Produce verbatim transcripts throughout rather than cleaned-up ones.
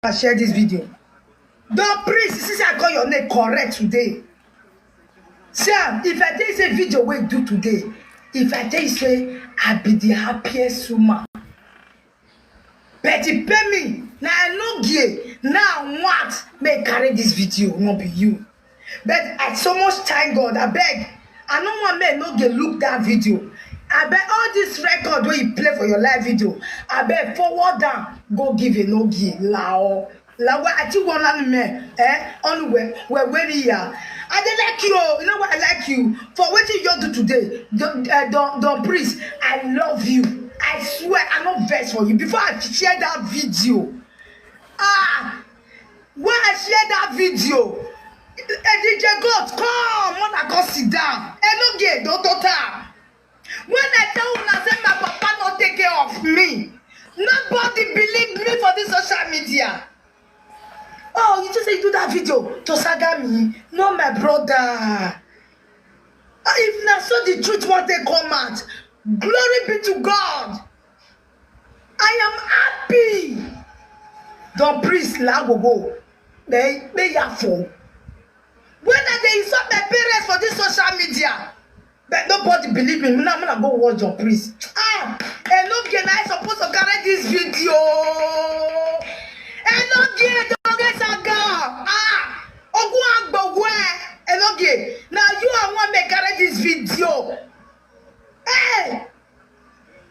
I share this video. Don Prince, since I call your name correct today. See am, if I tell you say video wey do today, if I tell you say I be the happiest woman, but e pain me, na I no get, na I want make I carry this video, no be you. But I so much thank God, abeg, I no want make Enogie look that video. Abeg, all this record wey you play for your live video, abeg, forward am go give Enogie lao. Lawa ati wona ni me, eh? Onu we, we, we ni ya. I dey like you, oh. You know why I like you? For wetin you do today, Don, uh, Don, Don Prince, I love you. I swear, I no vex for you. Before I share that video, ah, when I share that video, eh, D J Goat, come, una come sit down. Enogie, don't daughter. When I tell una say my papa no take care of me, nobody believe me for this social media. Oh, you just say you do that video to saga me? No, my brother. Ah, if na so the truth want to come out, glory be to God. I am happy. Don Prince lagogo. They, they are for. When I dey insult my parents for this social media, but nobody believe me. Now I'm gonna go watch Don Prince. Ah, Enogie, na I supposed to carry this video. Enogie, don't get saga. Ah, Ogun Agbogwe. Enogie, now you are one may carry this video. Hey,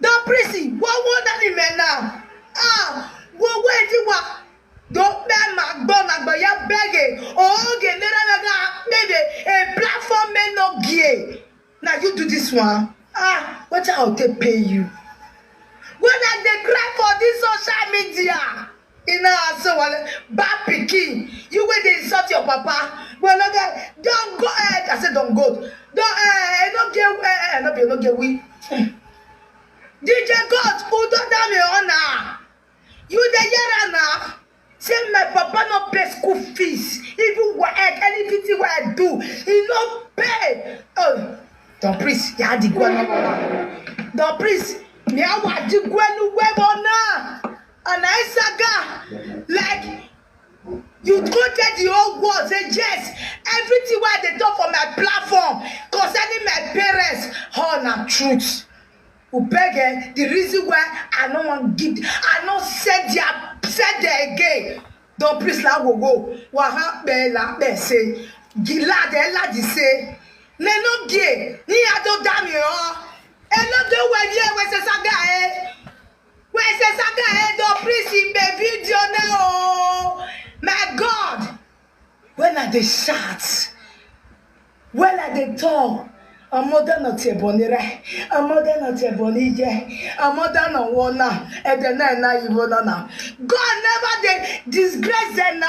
Don Prince, what wonder the men now? Ah, what where you were? Don't be my gbon agba ya bege. Oh, okay, nera na na maybe a platform may not gear. Now you do this one. Ah, what I will take pay you? When I dey cry for this social media, you know, I say, well, bad pikin, you wey dey insult your papa. Well, okay, don't go ahead. I said, don't go. Don't, eh, no get, eh, eh, no be, no get we. D J Goat, who don't damn your honor? You dey hear am now? Say my papa no pay school fees. Even WAEC, anything wey I do, he no pay. Oh, Don Prince, ya di gwenu. Don Prince, mi awa di gwenu webo na. And I saga, like, you go tell the whole world, say, yes, everything wey I dey talk for my platform concerning my parents, all na truth. Ubege, the reason why I no wan give, I no send their, send them again. Don Prince la wo wo, wa ha be la be say, gila de la di say, ne no ge, ni ado dami o. E no do we ye we se saga e. We se saga e, Don Prince in be video na o. My God. When I dey shout, when I dey talk, amọdé náà tiẹ̀ bọ̀ ní rẹ̀, amọdé náà tiẹ̀ bọ̀ ní jẹ́, amọdé náà wọ́n náà, ẹ̀dẹ̀ náà náà yìí wọ́n náà. God never dey disgrace them na.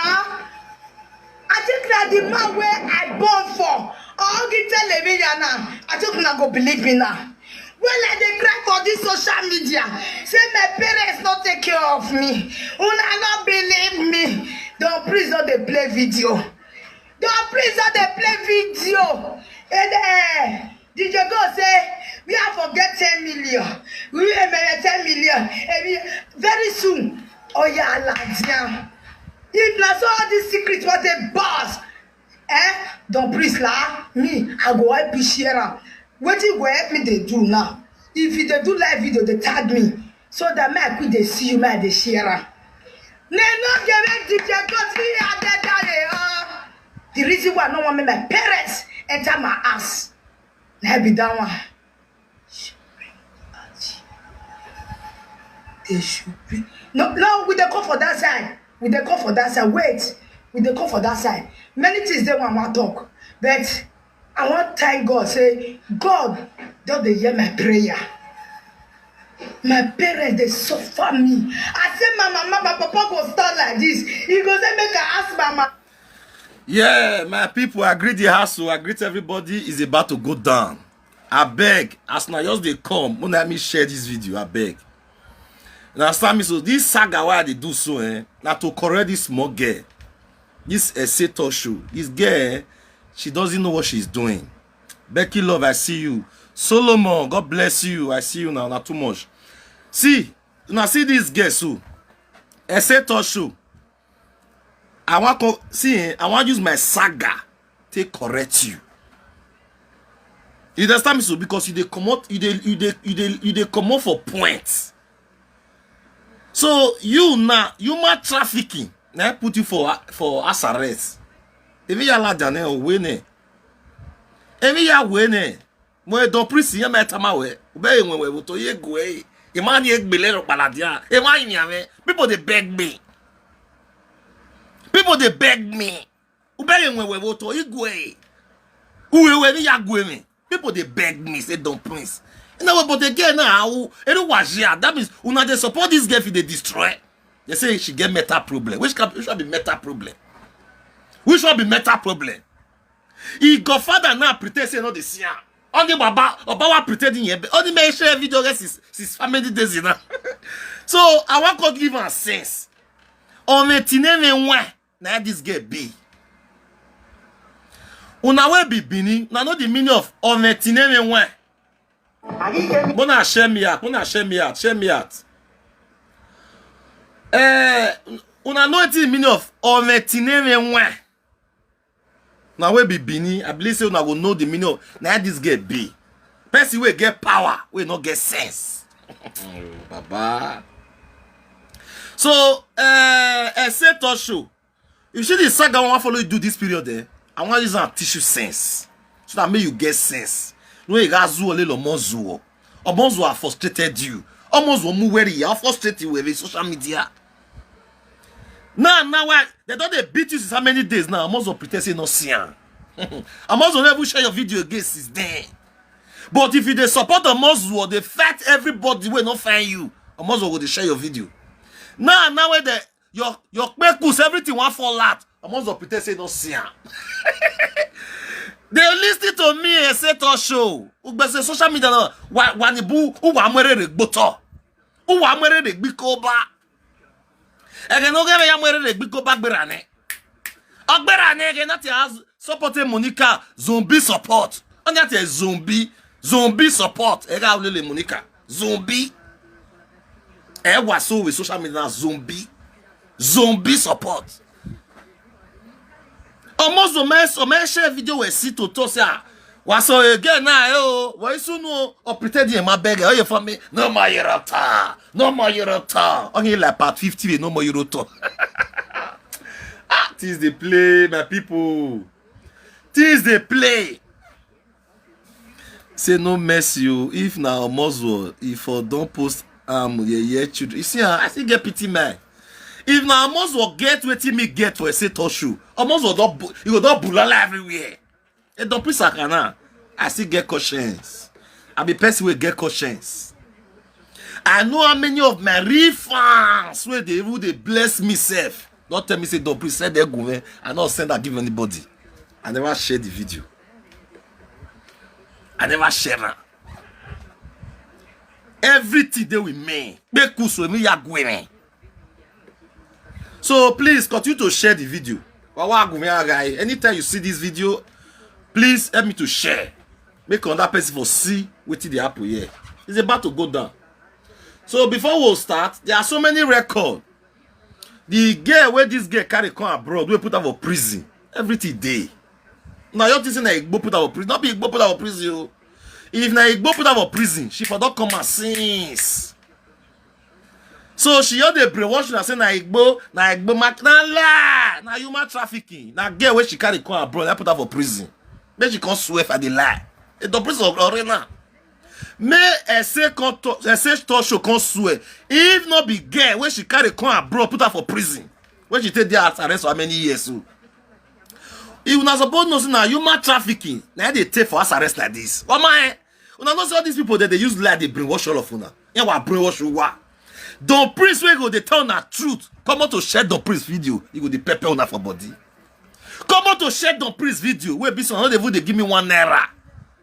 I think na the man wey I born for, or he tell me ya na. I think una go believe me na. When I dey cry for this social media, say my parents no take care of me. Una no believe me. Don Prince don dey play video. Don Prince don dey play video. And eh, D J Goat say, we have for get ten million. We will make ten million. And we, very soon, oh yeah, Aladian. If na so all these secrets what they boss, eh? Don Prince la, me, I go help you share am. Wetin go help me dey do now? If you dey do live video, dey tag me. So that me I quick dey see you, me I dey share am. Ne no get me D J Goat me I dey die, oh. The reason why I no wan make my parents enter my house, na be that one. They should be. No, no, we dey come for that side. We dey come for that side. Wait, we dey come for that side. Many things they want to talk, but I want thank God. Say God don dey hear my prayer. My parents they suffer me. I say my mama, my papa go stand like this. He go say make I ask mama. Yeah, my people, I greet the hustle. I greet everybody. Is about to go down. I beg, as na just dey come, when I me share this video, I beg. Now, Sammy, so this saga why they do so, eh? Now to correct this small girl, this Eseto show, this girl, eh, she doesn't know what she's doing. Becky Love, I see you. Solomon, God bless you. I see you now. Not too much. See, now see this girl so. Eseto show. I wan come see, eh, I wan use my saga take correct you. You understand me so? Because you dey comot, you dey, you dey, you dey, you dey comot for point. So you na human trafficking na put you for, for house arrest. Ebi ya la jane o we ne. Ebi ya we ne. Mo e Don Prince ya me tama we. Ube ye nwe we to ye gwe. Imani egbele ro paladia. Imani ni ame. People dey beg me. People dey beg me. Ube ye nwe we to igwe. Uwe we ni ya gwe me. People dey beg me say Don Prince. You know, but again now, how, you know what, yeah, that means una dey support this girl if they destroy. They say she get mental problem. Which can, which one be mental problem? Which one be mental problem? He godfather now pretend say no dey see am. Only baba, Obawa pretending here. Only make share video get since, since how many days now. So I wan come give am sense. On a tineme one, na this girl be. Una wey be Benin, na know the meaning of on a tineme one. Mona share me out, mona share me out, share me out. Eh, una know the meaning of on a tineme one. Na wey be Benin, I believe say una go know the meaning of na this girl be. Person wey get power, wey no get sense. Oh, Baba. So, uh, Ese Talk Show. You see the saga I wan follow you do this period, eh? I wan use am teach you sense. So that make you get sense. No, you got zuo lelo mo zuo. Omozuo have frustrated you. Omozuo mu worry, I frustrate you with social media. Now, now why they don dey beat you since how many days now? Omozuo pretend say no see am. Omozuo never share your video again since then. But if you dey support Omozuo, dey fight everybody wey no find you, Omozuo go dey share your video. Now, now where the your your kpekus, everything wan fall out. Omozuo pretend say no see am. They listen to me, Ese Talk Show. Ugbese social media now. Wa wa ni bu uwa mwerere gboto. Uwa mwerere gbikoba. Ege no gebe ya mwerere gbikoba gberane. Ogberane ege na ti has support Monica zombie support. Onye ti zombie, zombie support. Ega ulele Monica. Zombie. E wa so with social media na zombie. Zombie support. Almost o me, o me share video we see to talk say, ah, wa so again na, eh, o, wa isu no, o pretend e ma beg, o ye for me, no ma yerota, no ma yerota. Only like part fifty, no ma yerota. Ah, things dey play, my people. Things dey play. Say no mercy o. If na Omozuo, if for don post am, yeye children. You see, ah, I still get pity, man. If na Omozuo get wetin me get for Ese Talk Show, Omozuo don bu-, you go don bulala everywhere. E don put sakana. I still get conscience. I be person wey get conscience. I know how many of my real fans wey dey even dey bless me sef don tell me say, Don Prince, send Egunwe. I no send am give anybody. I never share the video. I never share am. Everything dey with me. Kpekus we mi ya gwe me. So please continue to share the video. Wawa Agunmi Agai, anytime you see this video, please help me to share. Make another person for see wetin dey happen here. It's about to go down. So before we start, there are so many records. The girl wey this girl carry come abroad, wey put her for prison, everything dey. Now you think say na Igbo put her for prison? No be Igbo put her for prison o. If na Igbo put her for prison, she for don come out since. So she just dey brainwash una say na Igbo, na Igbo mark, na lie, na human trafficking. Na girl wey she carry come abroad, I put her for prison. Make she come swear if I dey lie. E don prison already now. Make Ese come to, Ese Talk Show come swear. If no be girl wey she carry come abroad, put her for prison. Wey she take dey house arrest for how many years so? If una suppose know say na human trafficking, na dey take for house arrest like this. Why, eh? Una know say all these people that they use lie, they brainwash all of una. Yeah, wa brainwash you, wa. Don Prince wey go dey tell una truth. Come out to share Don Prince video. You go dey pepper una for body. Come out to share Don Prince video. Wey be some no dey even dey give me one naira.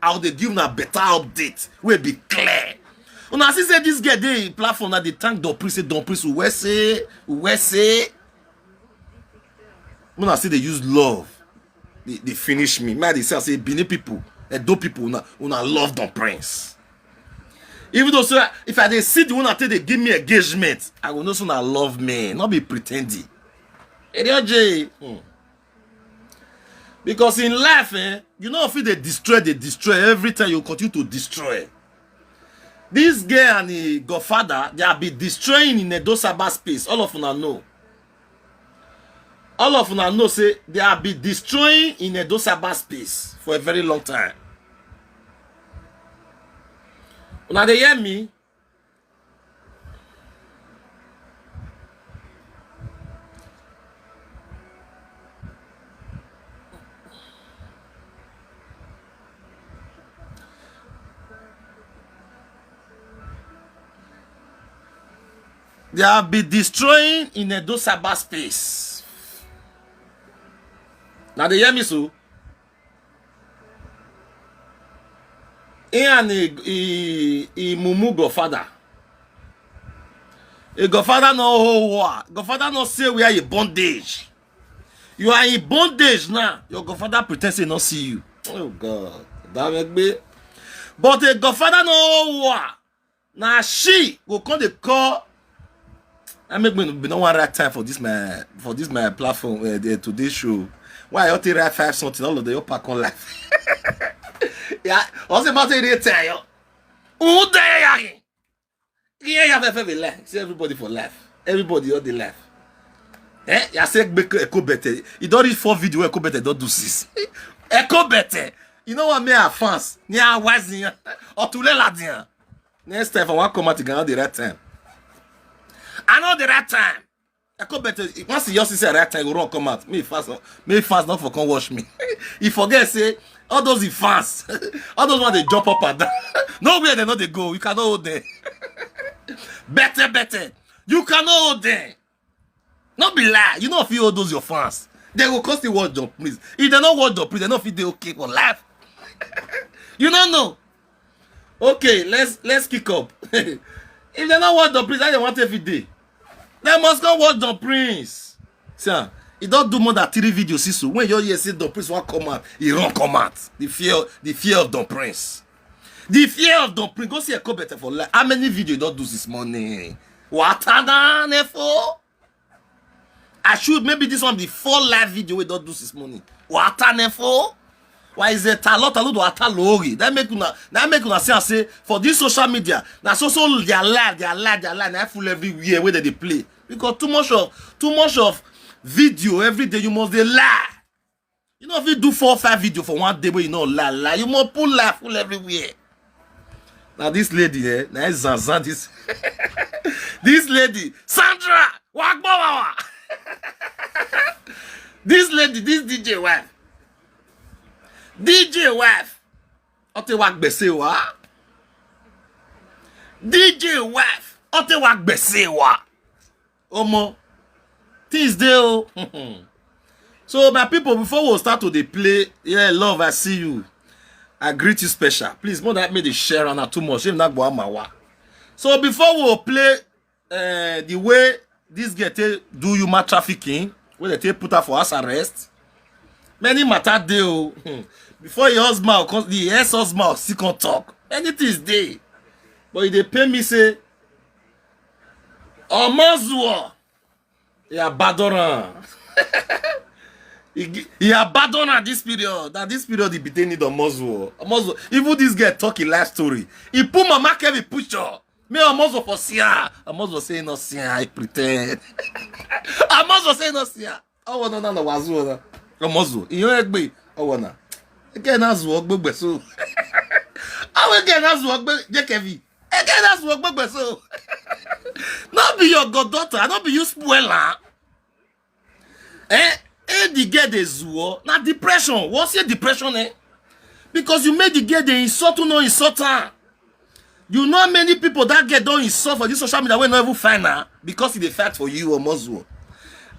I go dey give una better update. Wey be clear. Una see say this girl dey in platform na dey thank Don Prince, say Don Prince, we say, we say. Una still dey use love. They, they finish me. Man, they say, I say, Benin people, Edo people, una, una love Don Prince. Even though, so if I dey see the one that they give me engagement, I go know say una love me. Not be pretending. Area J. Hmm. Because in life, eh, you know, if they destroy, they destroy. Every time you continue to destroy. This girl and the godfather, they have been destroying in Edo cyber space. All of una know. All of una know say they have been destroying in Edo cyber space for a very long time. Una dey hear me? They have been destroying in Edo cyber space. Now they hear me so. He and he, he, he mumu godfather. A godfather no hold war. Godfather no say we are in bondage. You are in bondage now. Your godfather pretend say no see you. Oh God. Damn it, babe. But a godfather no hold war. Now she go come dey call. I make me be no one right time for this my for this my platform uh, the, today's show. Why I take write five something all of the upper come life. Yeah, I was about to dey tell you. Who dare you? Yeah, you have every life. See everybody for life. Everybody all the life. Eh? You say Echo better. You don't reach four video Echo better don't do six. Echo better. You know what me are fans. Ni a wise ni. Or to lela dia. Next time, if I want come out again, at the right time. I know the right time. I come better. Once you see the right time, you run come out. Me fast, no- me fast, not for come watch me. You forget say all those in fans, all those ones they jump up and down. Nowhere they know they go. You cannot hold them. Better, better. You cannot hold them. No be lie. You know if you hold those your fans, they will constantly watch Don Prince. If they not watch Don Prince, they not feel they okay for life. You don't know. Okay, let's let's kick up. If they not watch Don Prince, how they want every day? They must go watch Don Prince. See, ah, he don't do more than three videos. See, so when you hear say Don Prince want come out, he run come out. The fear, the fear of Don Prince. The fear of Don Prince. Go see a comment for life. How many videos you don't do this morning? What an info? I should maybe this one be four live video we don't do this morning. What an info? Why is it a lot a lot of atalori? That make una that make una say I say for this social media. Now so so their life, their life, their life, now full everywhere where they play. Because too much of too much of video every day you must dey lie. You know if you do four or five video for one day where you know lie lie, you must pull lie full everywhere. Now this lady eh, now Zanzan this this lady, Sandra, Wagbawawa. This lady, this D J wife. D J wife. Ote Wagbese wa. D J wife. Ote Wagbese wa. Omo. Things dey o. So my people, before we start to dey play, yeah, love, I see you. I greet you special. Please, more that make the share and too much. If not, go on my wa. So before we play uh, the way this girl take do human trafficking, wey they take put her for house arrest, many matter dey o. Before your husband come, the ex husband still come talk. Many things dey, but e dey pain me say Omozuo, he abandon am. He, gi- he abandon am this period. Na this period he be dey need Omozuo. Omozuo, even this girl talk him life story. He put Mama Kevin picture. Me Omozuo for see am. Omozuo say he no see am. I pretend. Omozuo say he no see am. Owo no na na wazu na. Omozuo. Iyo egbe. Owo na. Eke na zuo gbegbe so. Awo eke na zuo gbe J K V. Eke na zuo gbegbe so. No be your goddaughter. No be you spoil her. Eh? Eh, the girl dey zuo. Na depression. What's your depression eh? Because you make the girl dey insult you, no insult her. You know how many people that girl don insult for this social media wey no even find her because e dey fight for you or Muslim.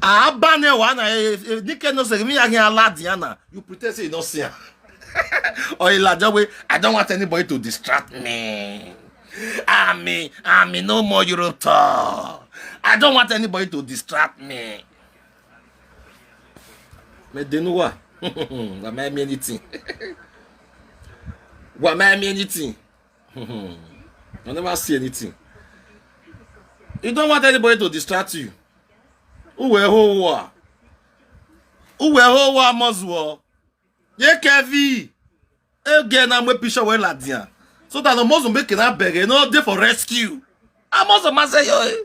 Abane wa na eh, eh, nike no say me again aladiana. You pretend say you no see her. Or Elijah way, I don't want anybody to distract me. Ami, Ami, no more Europe tour. I don't want anybody to distract me. Me denuwa. Am I me anything? Am I me anything? I never see anything. You don't want anybody to distract you. Who were who are? Uwe ho wa mozuo. Ye kevi. Again, I'm with Pisha Wela dia. So that the Muslim make it beg, you know, they for rescue. Amozo Mazeyo, eh?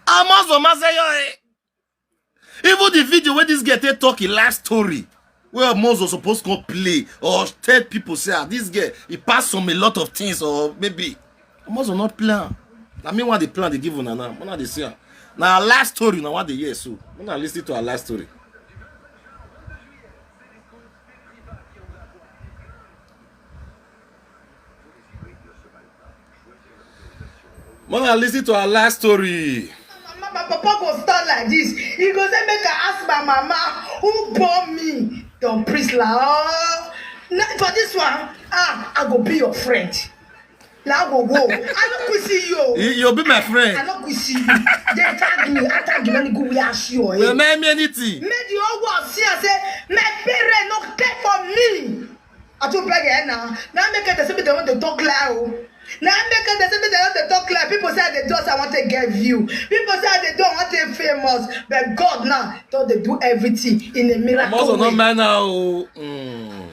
Amozo Mazeyo, eh? Even the video where this girl take talk in life story, where Mozo supposed to play or tell people say, ah, this girl, he passed from a lot of things, or maybe Mozo not plan. I mean, what the plan they give una now? What they say? Now, life story, now what they hear, so when I listen to our life story. When I listen to our life story. My papa go stand like this. He go say, make I ask my mama who born me. Don Priscilla. Oh. Now, for this one, ah, I go be your friend. Now go go. I no go see you. You, you'll be my friend. I no go see you. They tag me. I tag you when you go we ask you. Well, man, me anything. Make the whole world see and say, my parents no care for me. I too beg you now. Now make it the same they want to talk loud. Now make it the same they want to talk loud. People say they do I want to get view. People say they don't want to famous. But God now, don't they do everything in a miracle. I'm also way. Not man now. Mm.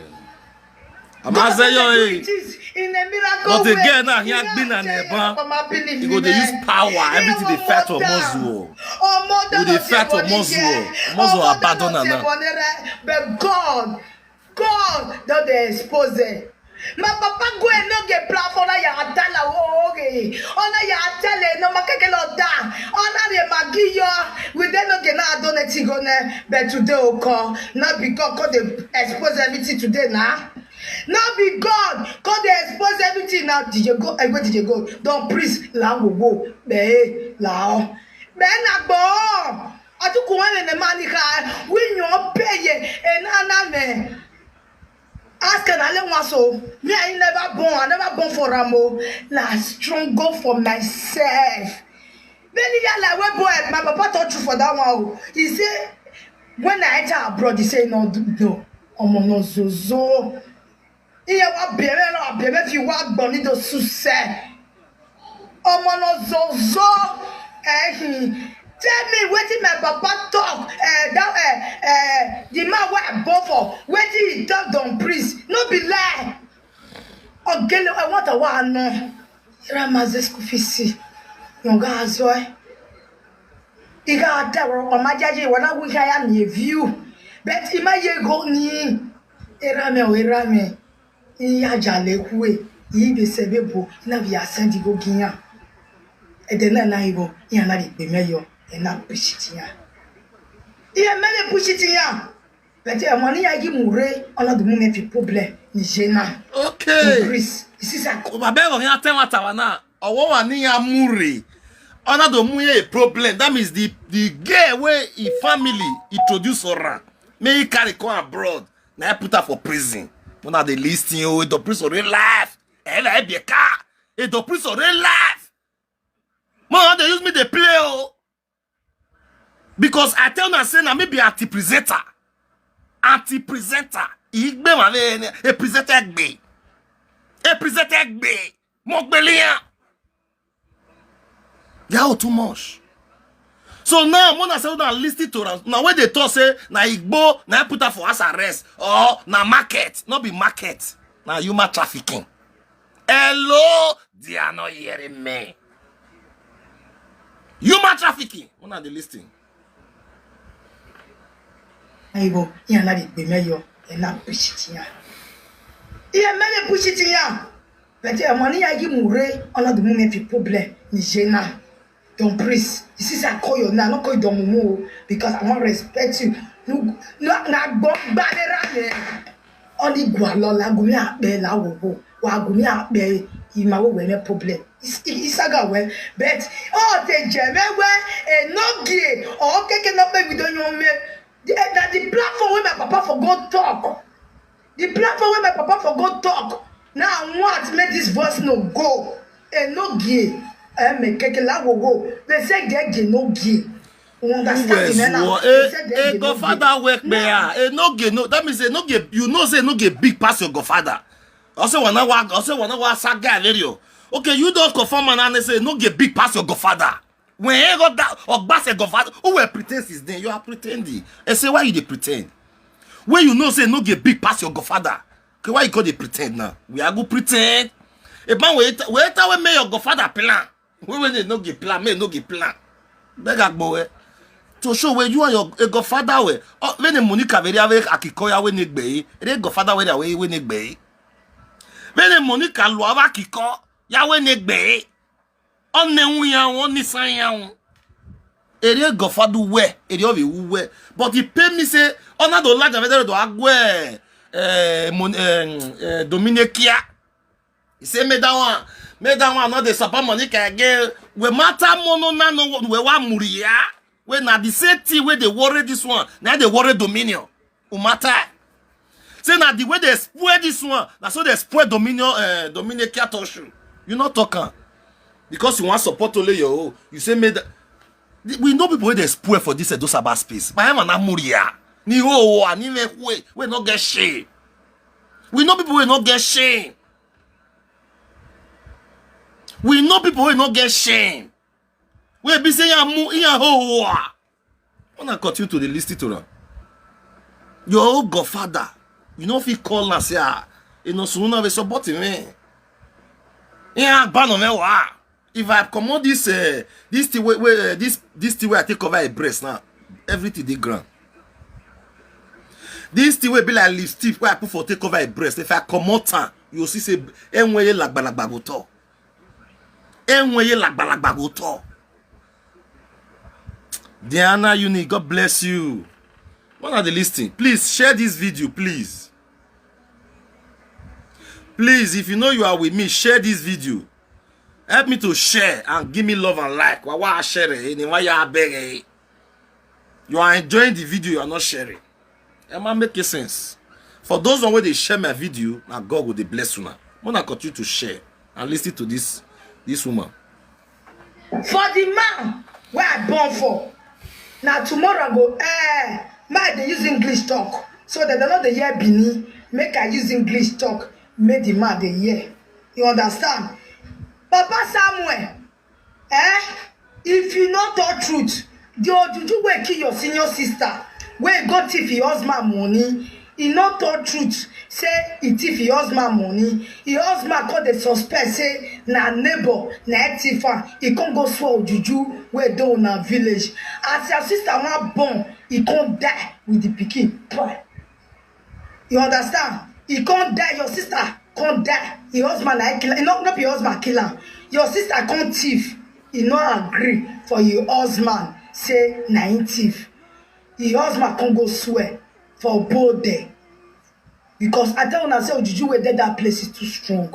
I'm God not saying will yo, do eh. It is in a miracle But way. Again, now, You here know, been an say, Eba. Mama, believe You go me. They use power. Hey, Everything they Mama, fight for down. Mozuo. Oh, mother, You they don't fight say for money Mozuo. here. Mozuo Oh, mother, abandon don't say now. Money, right? But God, God, don't they expose it. My papa go and no get plan for that your tala. Oh, okay. Oh, no, your tala. No, makeke lo da. Oh, no, the magiyo. We then no get na donate go ne. But today, oh, call. Not because God they expose everything today now. Not be God. God they expose everything now. Did you go? Eh, where did you go? Don't please. La wo wo. Be la. Be na bo. Atukuwa ne mani ka. We nyo peye. E na na me. Ask an ale one so. Me, I never born. I never born for Rambo. Na struggle for myself. Many years like when boy, my papa taught you for that one. Oh. He say, when I enter abroad, he say, no, no. Omo no zozo. Iye wa bere no bere fi wa gbon ni do suse. Omo no zozo. Eh, hmm. Tell me wetin my papa talk. Eh, that eh, eh, the man wey I born for, wetin he talk don priest. No be lie. Ogele, I want a one no. Ira maze school fees. Yonga azoy. Iga ata wa majaji wana wika ya ni view. But ima ye go ni. Erame o erame. Iya jale kuwe. Ibe sebe bo na bi asandi go ginya. Ede na na ibo. Iya na bi pe meyo. E na pushitinya. Iya mele pushitinya. But e money ya gi mure. Ona du mu me fi problem. Ni jena. Okay. Chris. Isisa. Bàbá ẹ̀rọ yẹn á tẹ́wọ̀n àtàwà náà. Ọwọ́ wà ní amúre. Ọ̀nà tó mú yẹ problem. That means the the girl wey him family introduce her. Make he carry come abroad. Na he put her for prison. Una dey listen o, e don prison real life. Ẹ ẹ bí ká. E don prison real life. Mo dey use me dey play o. Because I tell una say na me be anti presenter. Anti presenter. Igbe ma ve a presenter gbe. A presenter gbe. Mo gbe liyan. Y'all too much. So now, when I say una listen to us, now when they talk say na Igbo, na put her for house arrest, or na market, not be market, na human trafficking. Hello, they are not hearing me. Human trafficking. When are they listening? Aibo, iya na bi pe meyo. E na pushitinya. Iya mele pushitinya. But e money ya gi mure. Ona du mu me fi problem. Ni jena. Don priest. Isisa call your name. No call you don mumu o, because I wan respect you. No, no, na go balera me. Only go along la gumi ape la wo wo. Wa gumi ape. Ima wo we me problem. Isaga we. But oh, the jeme we. E no gie. Oh, keke no pe we don yo me. The, that the platform where my papa for go talk. The platform where my papa for go talk. Now I want make this voice no go. E no gie. E me keke la wo wo. They say get gie no gie. You understand me now? Uwe zuo. Eh, eh, godfather work me ah. Eh, no ge no. That means eh, no ge. You know say no ge big pass your godfather. I say wanna wa. I say wanna wa saga video. Okay, you don't confirm and I say no ge big pass your godfather. When he got that Ogbase godfather, who were pretend since then? You are pretending. I say, why you dey pretend? When you know say no get big pass your godfather. Okay, why you go dey pretend now? We are go pretend. A man wey ta-, wey ta-, wey make your godfather plan. Wey, wey dey no get plan, make no get plan. Beg agbo we. To show where you and your, a godfather we. Oh, when the Monica very ave akiko ya we negbe. The godfather we ya we, we negbe. When the Monica lo ava akiko ya we negbe. One wu ya, one nisan ya. Ere godfather we, ere ovi we. But he pay me say, ona do laja vedere do agwe, eh, mon-, eh, eh, Dominikia. He say, make that one, make that one, not the Sapa Monica again. We matter mono na no, we wa muria. We na the same thing wey dey worry this one, na dey worry Dominion. Umata. Say na the way they spoil this one, na so they spoil Dominion, eh, Dominion Kiatoshu. You not talk am. Because you want support only your own. You say, make that. We know people wey dey spoil for this Edo Saba space. But I'm an Amuria. Ni ho, ani me we, we no get shame. We know people wey no get shame. We know people wey no get shame. We be say ya mu, ya ho. When I continue to dey listen to am, your own godfather, you no fit call am say, ah, you know, soon have a support me. Yeah, ban on me wa. If I comot this, uh, this thing wey, wey, uh, this, this thing wey I take cover a breast now, everything dey ground. This thing wey be like lipstick wey I put for take cover a breast, if I comot am, you see say enweye lagbalagba go talk. Enweye lagbalagba go talk. Diana Uni, God bless you. When are they listening? Please share this video, please. Please, if you know you are with me, share this video. Help me to share and give me love and like. Wa wa share it. Ni wa ya bere. You are enjoying the video, you are not sharing. Am I making sense? For those on where they share my video, now God will dey bless you now. Wanna continue to share and listen to this, this woman. For the man where I born for, now tomorrow I go, eh, make I dey use English talk. So that they know the year Bini, make I use English talk, make the man the year. You understand? Papa Samuel, eh? If you no talk truth, the ojuju wey kill your senior sister, wey go thief your husband money, he no talk truth. Say he thief your husband money. Your husband come dey suspect say na neighbor na e thief am. He come go swear ojuju wey dey una village. As your sister wan born, he come die with the pikin. Pray. You understand? He come die, your sister come die. Your husband na e kill am. No, no be your husband kill am. Your sister come thief. He no agree for your husband say na him thief. Your husband come go swear for both there. Because I tell una say ojuju wey dey that place is too strong.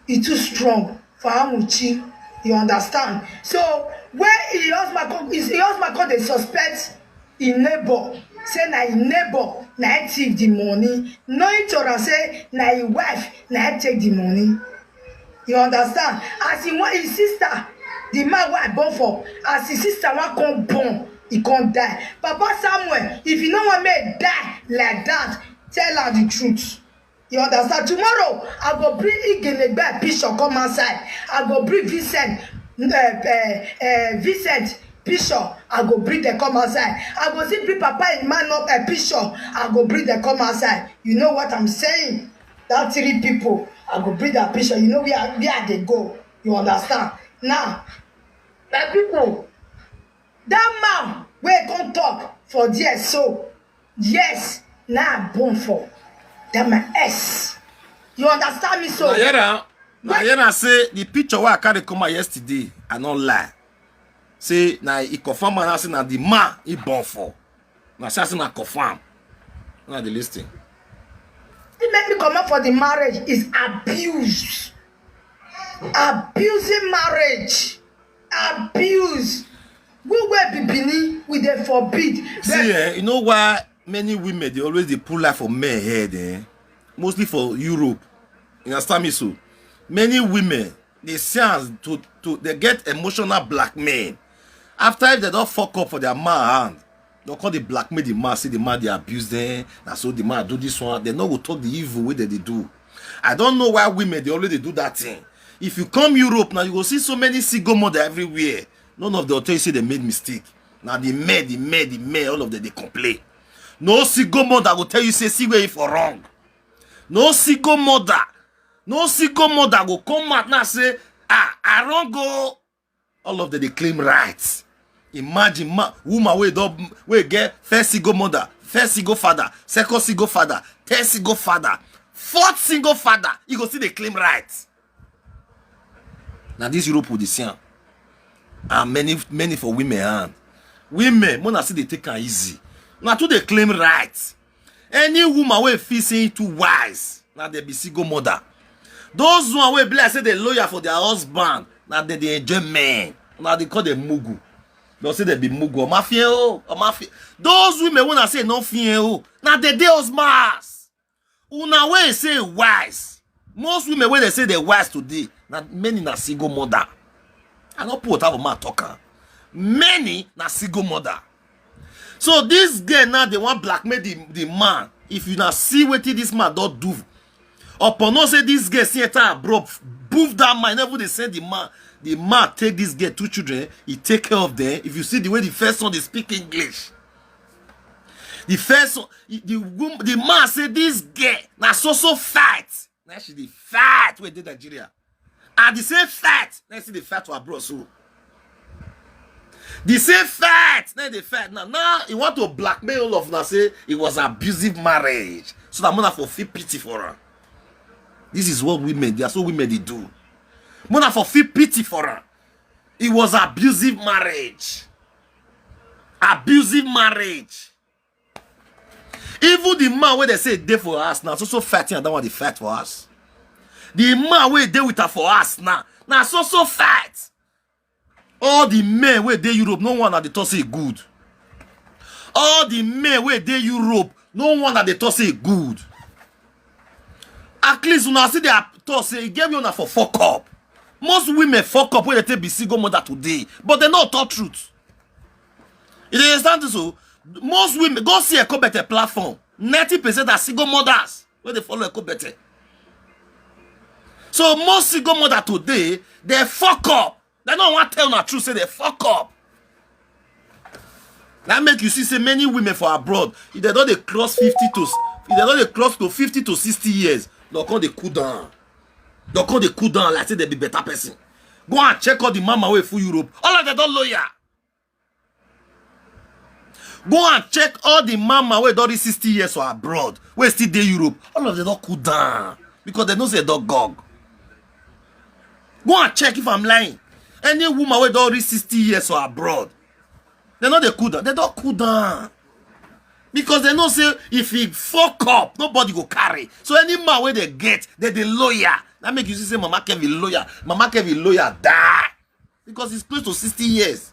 E too strong for Amuchi. You understand? So when your husband come, his, your husband come dey suspect him neighbor, say na him neighbor na e thief the money, knowing to am say na him wife na e take the money. You understand? As he want his sister, the man wey I born for, as his sister wan come born, he come die. Papa Samuel, if you no wan make e die like that, tell her the truth. You understand? Tomorrow, I go bring Igenegbe picture come outside. I go bring Vincent, uh, uh, uh, Vincent picture. I go bring them come outside. I go see bring Papa Emmanuel a picture. I go bring them come outside. You know what I'm saying? That three people, I go bring that picture. You know where, where they go. You understand? Now, my people, that man wey come talk for there so, yes, now I born for. That my S. You understand me so? Na here na, na here na say the picture wey I carry come out yesterday, I no lie. Say na he confirm am, I say na the man he born for. Na say I say na confirm. Na the listen. He make me come up for the marriage is abuse. Abusing marriage. Abuse. We wey be Bini, we dey forbid. See, eh, you know why many women they always they pull life for men head, eh? Mostly for Europe. You understand me so? Many women they see as to, to they get emotional blackmail. After if they don't fuck up for their man hand, they call the blackmail the man, see the man they abuse them. And so the man do this one. They no go talk the evil way that they do. I don't know why women they always they do that thing. If you come Europe now, you go see so many single mother everywhere. None of them tell you say they made mistake. Now the men, the men, the men, all of them they complain. No single mother go tell you say see where you for wrong. No single mother, no single mother go come out now say, ah, I wrong go. All of them they claim rights. Imagine ma woman wey don wey get first single mother, first single father, second single father, third single father, fourth single father, you go see they claim rights. Now this Europe will see am. And many many for women hand. Women, mona see they take am easy. Now too they claim rights. Any woman wey feel say e too wise, na dem be single mother. Those one wey be like say they loyal for their husband, na dem dey enjoy men. Na they call them mugu. They say they be mugu. Ọmọ afie o, ọmọ afie. Those women wey na say no fear o, na dem dey husbands. Una wey say wise. Most women wey they say they wise today, na many na single mother. I no put out for man talk am. Many na single mother. So this girl now they want blackmail the, the man. If you now see wetin this man don do, upon know say this girl see enter abroad, boof that man, never they send the man. The man take this girl two children, he take care of them. If you see the way the first one they speak English, the first one, the, the, wom- the man say this girl na so so fight. Now she dey fight with the Nigeria. And the same fight, now see the fight for abroad so. The same fight, now they fight now. Now he want to blackmail all of us say it was abusive marriage. So that mona for feel pity for her. This is what women, they are so women they do. Mona for feel pity for her. It was abusive marriage. Abusive marriage. Even the man wey they say dey for us now, so so fighting and that one they fight for us. The man wey dey with her for us now, now so so fight. All the men wey dey Europe, no one na dey talk say e good. All the men wey dey Europe, no one na dey talk say e good. At least una see dey talk say e get where una for fuck up. Most women fuck up wey dey take be single mother today, but dem no talk truth. You dey understand so? Most women go see Ekobete platform. Ninety percent are single mothers wey dey follow Ekobete. So most single mother today, they fuck up. They no wan tell una truth say they fuck up. That make you see say many women for abroad, if they don dey cross fifty to, if they don dey cross to fifty to sixty years, they come dey cool down. They come dey cool down like say they be better person. Go and check all the mama wey full Europe. All of them don loyal. Go and check all the mama wey don reach sixty years for abroad, wey still dey Europe. All of them don cool down because they know say they don gog. Go and check if I'm lying. Any woman wey don reach sixty years for abroad, they no dey cool down. They don cool down. Because they know say if he fuck up, nobody go carry. So any man wey they get, they dey loyal. That make you see say Mama Kevin loyal. Mama Kevin loyal die. Because he's close to sixty years.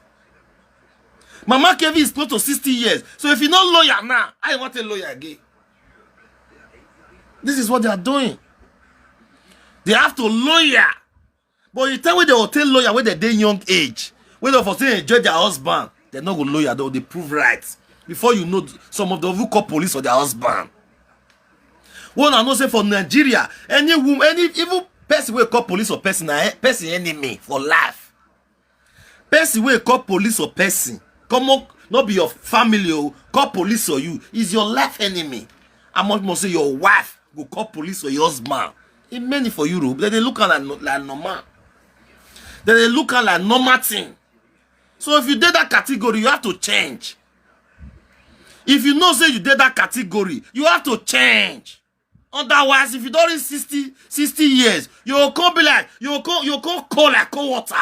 Mama Kevin is close to sixty years. So if you no loyal now, I want a lawyer again. This is what they are doing. They have to loyal. But you tell me they will tell lawyer when they dey young age, when they for say enjoy their husband, they no go loyal, they will dey prove right. Before you know, some of them will call police for their husband. One I know say for Nigeria, any woman, any even person wey call police or person, na person enemy for life. Person wey call police or person, come up, not be your family, oh, call police or you, is your life enemy. I much more say your wife go call police or your husband. In many for Europe, they dey look am like no- like normal. They dey look am like normal thing. So if you dey that category, you have to change. If you know say you dey that category, you have to change. Otherwise, if you don reach sixty, sixty years, you go come be like, you go come, you go come cold like cold water.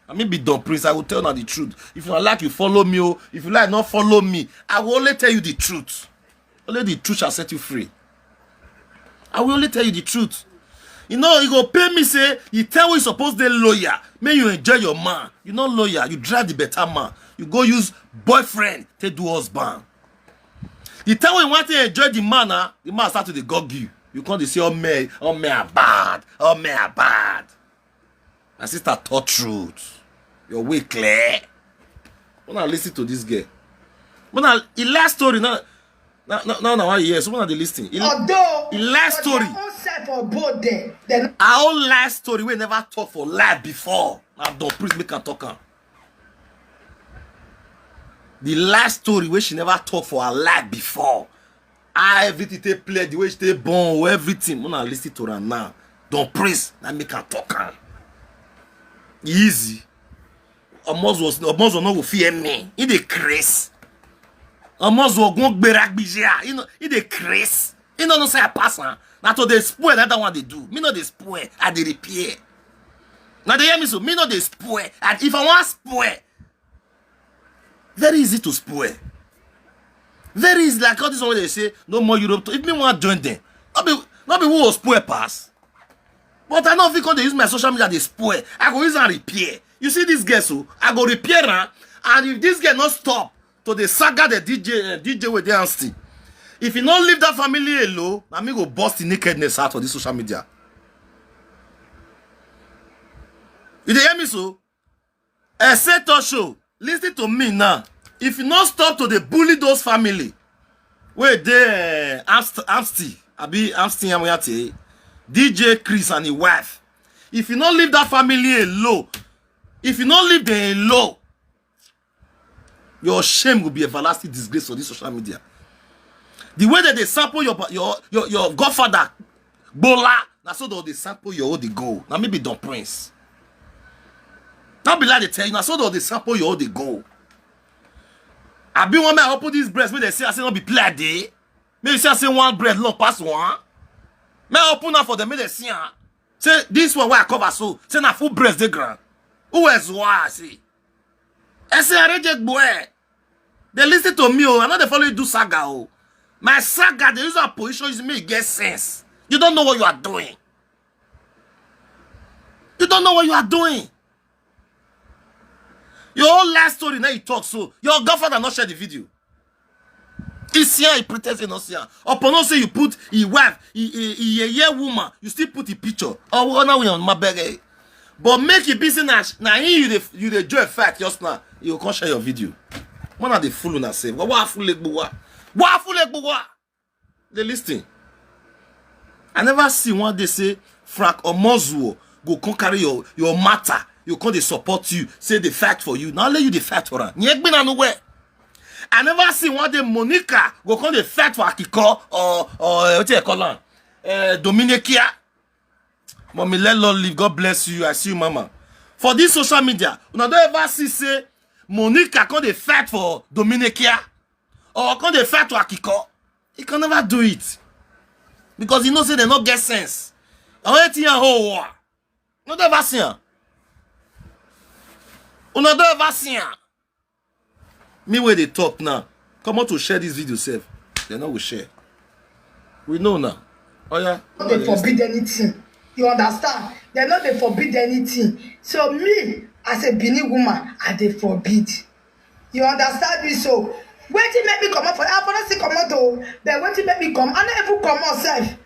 I mean, be done, Prince. I will tell you the truth. If you like, you follow me. Oh, if you like, not follow me. I will only tell you the truth. Only the truth shall set you free. I will only tell you the truth. You know, you go pay me say you tell we suppose dey loyal. May you enjoy your man. You no loyal. You drive the better man. You go use boyfriend to do husband. You tell we want to enjoy the man, ah, the man start to dey gog you. You come dey say all men, all men are bad. All men are bad. My sister talk truth. Your way clear. When I listen to this girl, when I the last story now, now now now, now I hear. So when I dey listen, he, Although the last for their story. Own set for both there. Then Our own life story we never talk for life before. Now don't please make am talk am. The life story wey she never talk for her life before. How everything take play, the way she take born, everything. Una listen to am now. Don't praise, na make am talk am. Easy. Almost was almost no go fear me. He dey craze. Almost was go gbera gbija. You know, he dey craze. You know, no say I pass am. Na to dey spoil that one dey do. Me no dey spoil. I dey repair. Now they hear me so. Me no dey spoil. And if I want spoil, very easy to spoil. Very easy, like all this one wey dey say no more Europe. If me wan join them, no be no be who go spoil pass. But I no fit come dey use my social media dey spoil. I go use am repair. You see this girl so, I go repair am. And if this girl no stop to dey saga the D J, uh, D J wey dey Amsti, if you no leave that family alone, na me go burst the nakedness out for this social media. You dey hear me so? Except show, listen to me now. If you no stop to dey bully those family wey dey uh, Amst- Amsti, abi Amsti Yamuyate, D J Chris and his wife, if you no leave that family alone, if you no leave them alone, your shame will be everlasting disgrace for this social media. The way that they sample your your your, your godfather, Bola, na so they dey sample your own dey go. Na me be Don Prince. Not be like they tell you, na so they dey sample your own dey go. I be one man open this breast, make they see I say no be play I dey. Make you see I say one breast long pass one. May I open am for them, make they see am. Say this one wey I cover so, say na full breast dey ground. Who else why I see? I say I reject boy. They listen to me, oh, I know they follow you do saga, oh. My saga, they use our position, use me get sense. You don't know what you are doing. You don't know what you are doing. Your whole life story now you talk so. Your godfather not share the video. He see am, he pretend say no see am. Upon no say you put his wife, he, he, he, a year woman, you still put the picture. Oh, well, now we on my beg. But make it be say na na him you dey you dey join fight just now. You go come share your video. One of the fool una sef. Wa wa fool egbo wa. Wa fool egbo wa. Dey listen. I never see one day say Frank Omozuo go come carry your your matter. You come dey support you, say they fight for you. Now let you dey fight for am. Nyegbe na nowhere. I never see one day Monica go come dey fight for Akiko or or uh, what you call am, uh, Dominikia. Mommy, let Lord live. God bless you. I see you, Mama. For this social media, una don ever see say Monica come dey fight for Dominikia or come dey fight for Akiko? He can never do it because he know say they no get sense. I want to hear whole war. No don ever see am. Una don ever see am. Me wey dey talk now, come out to share this video sef. They no go share. We know now. Oh yeah. No dey forbid anything. You understand? They no dey forbid anything. So me, as a Benin woman, I dey forbid. You understand me so? Wetin make me comot for I for no still comot o, but wetin make me come? I no even comot sef.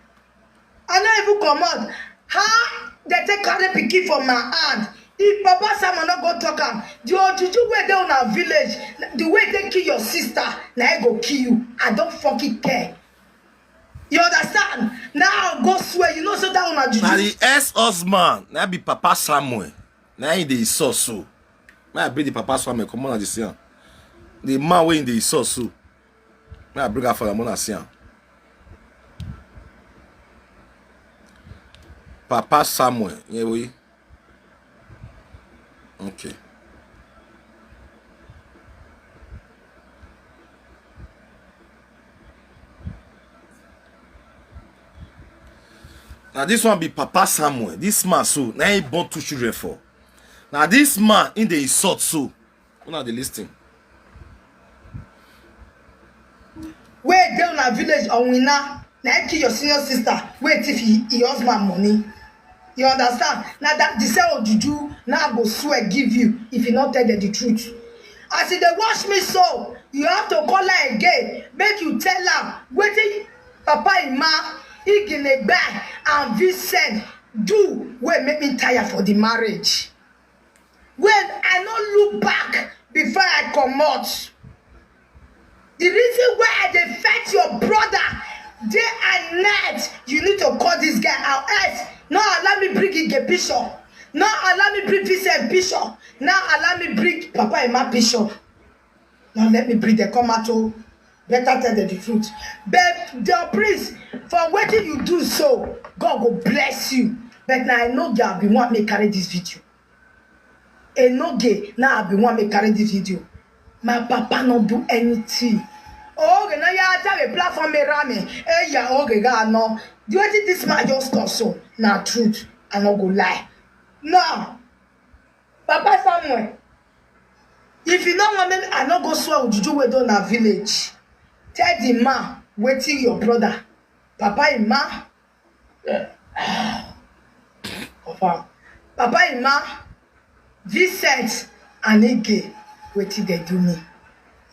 I no even comot. How they take carry pikin for my hand? If Papa Simon no go talk am, the ojuju wey dey una village, the way they kill your sister, na I go kill you. I don't fucking care. You understand? Now go swear. You know so that una juju. Na the ex-husband, na be Papa Samuel. Na he dey insult so. Na I bring the Papa Samuel come on and see am. The man wey he dey insult so. Na I bring am for am, una see am. Papa Samuel, yeah we. Okay. Now this one be Papa Samuel. This man so now he born two children for. Now this man in the insult so. Una dey listen. Wey dey una village Onwina, na him kill your senior sister wey thief him husband money. You understand? Na that the same ojuju na I go swear give you if you no tell them the truth. As you dey watch me so, you have to call her again, make you tell am wetin Papa Emma, Iginegbe and Vincent do wey make me tire for the marriage. When I no look back before I comot. The reason why I dey fight your brother Day and night, you need to call this guy out. Else, no allow me bring Ige picture. No allow me bring Vincent picture. No allow me bring Papa Emma picture. Now let me bring the come out. Oh, better tell them the truth. But the priest, for wetin you do so, God go bless you. But now I know God be want me carry this video. Enoge, now I be want me carry this video. My papa no do anything. Oh, okay, now you tell a platform me rame. Hey, yeah, okay, God, no. Do you think this man just talk so? Na truth. I no go lie. Now, Papa Samuel, if you no want me, I no go swear with Juju wey don na village. Tell the man wetin your brother, Papa Emma, confirm. Papa Emma, Vincent, and Ige, wetin they do me.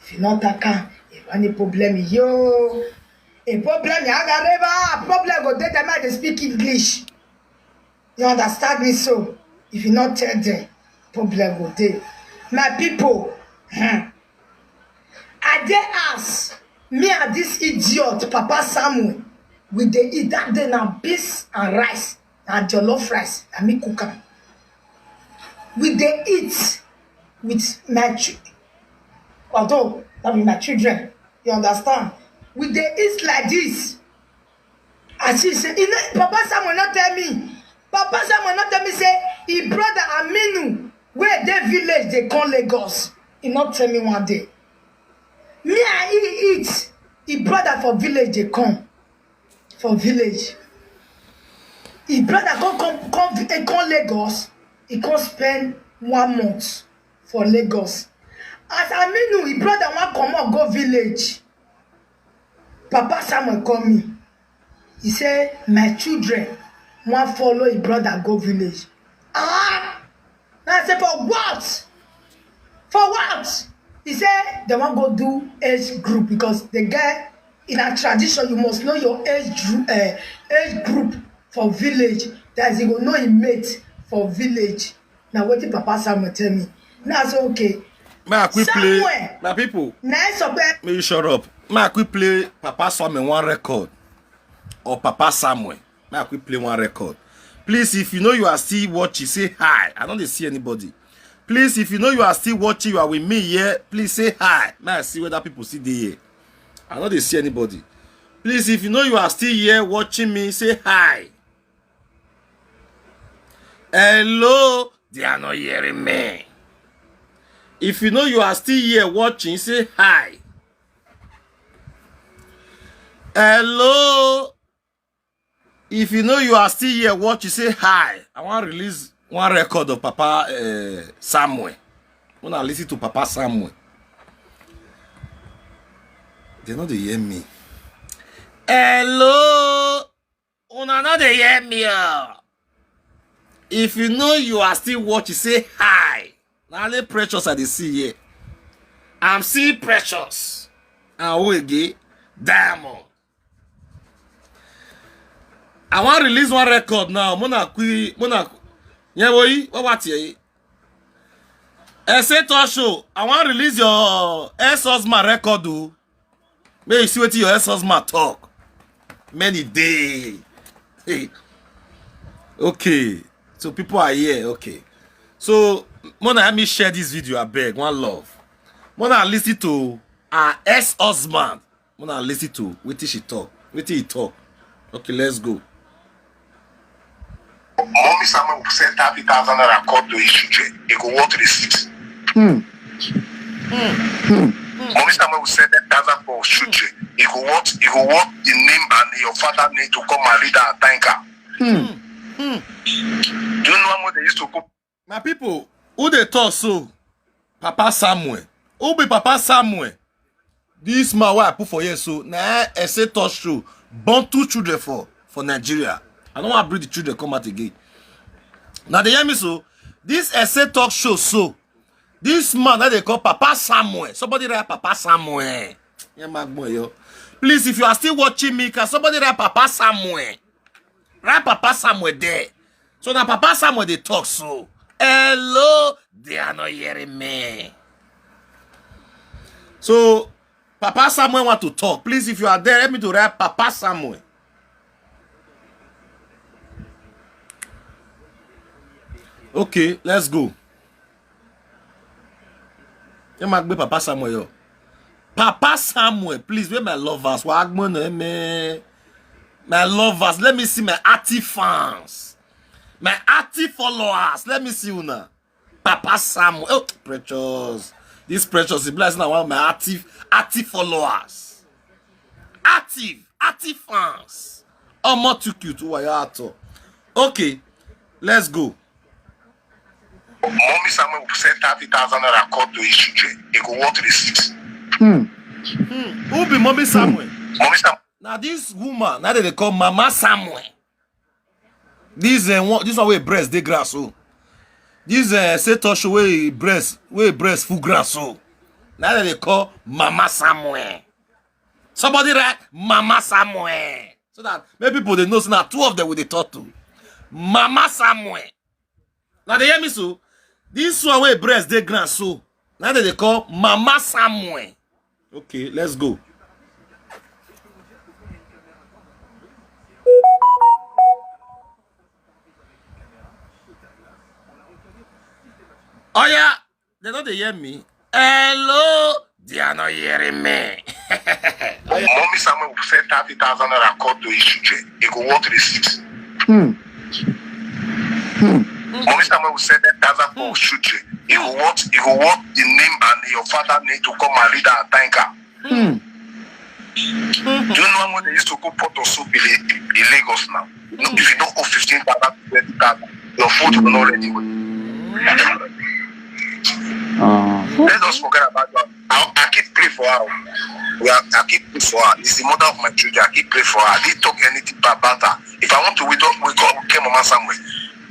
If you not talk am, if any problem, yo, a problem, Agareba, problem go dey, dem dey speak English. You understand me so? If you not tell them, problem go dey. My people, hmm. I dey ask, me and this idiot, Papa Samuel, we dey eat that day na beans and rice, na jollof rice, na me cook am. We dey eat with my children, although that be my children, you understand? We dey eat like this. I see say, e no, Papa Samuel no tell me. Papa Samuel no tell me say him brother Aminu wey dey village dey come Lagos. He no tell me one day. Me and he eat. Him brother for village dey come. For village. Him brother come, come, come, eh, come Lagos. He come spend one month for Lagos. As Aminu, him brother wan comot go village. Papa Samuel call me. He say, "My children wan follow him brother go village." Ah! Now I say, "For what? For what?" He say, "They wan go do age group because the guy in a tradition, you must know your age, group, uh, age group for village. That is, you go know him mate for village." Now wetin Papa Samuel tell me. Now I say, "Okay." May I quick play? Samuel. My people. Nice of them. May you shut up. May I quick play Papa Samuel one record? Or Papa Samuel. May I quick play one record? Please, if you know you are still watching, say hi. I don't see anybody. Please, if you know you are still watching, you are with me here, please say hi. May I see whether people see the here. I don't see anybody. Please, if you know you are still here watching me, say hi. Hello, they are not hearing me. If you know you are still here watching, say hi. Hello. If you know you are still here watching, say hi. I want to release one record of Papa uh, Samuel. When I listen to Papa Samuel, they know they hear me. Hello. Una no dey hear me. Oh. If you know you are still watching, say hi. Now only Precious I dey see here. I'm seeing Precious. And who again? Diamond. I wan release one record now. Mona kui, Mona. Yeah, boy, what what here? I say talk show. I wan release your ex-husband record o. May you see wetin your ex-husband talk. Many day. Hey. Okay. So people are here. Okay. So Mona, help me share this video. I beg. One love. Mona, listen to her ex-husband. Mona, listen to wetin she talk. Wetin he talk. Okay, let's go. Mommy Samuel will send thirty thousand naira call to his children. He go want receipt. Hmm. Hmm. Mommy Samuel will send ten thousand for children. He go want, he go want the name and your father name to come and read and thank her. Hmm. Do you know how much they used to put? My people, who dey talk so? Papa Samuel. Who be Papa Samuel? This man wey I put for here so, na essay talk show born two children for for Nigeria. I no wan bring the children come out again. Now they hear me so. This essay talk show so, this man that they call Papa Samuel. Somebody write Papa Samuel. Yeah, my boy, yo. Please, if you are still watching me, can somebody write Papa Samuel? Write Papa Samuel there. So now Papa Samuel they talk so. Hello, they are not hearing me. So Papa Samuel want to talk. Please, if you are there, help me to write Papa Samuel. Okay, let's go. Ẹ máa gbé Papa Samuel yọ. Papa Samuel, please, where my lovers? Wàá gbọ́n náà, man. My lovers, let me see my active fans. My active followers, let me see you now. Papa Samuel, oh, Precious. This Precious is blessing one of my active, active followers. Active, active fans. Omo too cute, who are you at all? Okay, let's go. Mommy Samuel will send thirty thousand naira call to his children. He go want receipt. Hmm. Hmm. Who be Mommy Samuel? Mommy Samuel. Now this woman, now they call Mama Samuel. This uh, one, this one wey breast dey grass so. This uh, say touch wey breast wey breast full grass so. Now they call Mama Samuel. Somebody write Mama Samuel so that many people they know say na two of them wey dey talk to. Mama Samuel. Now they hear me so. This one wey breast dey grass so. Now they dey call Mama Samuel. Okay, let's go. Oh yeah, they don't dey hear me. Hello, they are not hearing me. Mommy Samuel will send thirty thousand naira call to his children. He go want receipt. Hmm. Hmm. Mommy Samuel will send ten thousand for his children. He go want, he go want the name and your father name to come and read and thank her. Hmm. Do you know how much they used to go pot of soup in, in Lagos now? No, if you don't owe fifteen thousand to twenty thousand, your food will not ready. Uh, Let's just forget about that. I, I keep pray for her. We are, I keep pray for her. It's the mother of my children. I keep pray for her. I didn't talk anything bad about her. If I want to wake up, wake up, okay, Mama Samuel.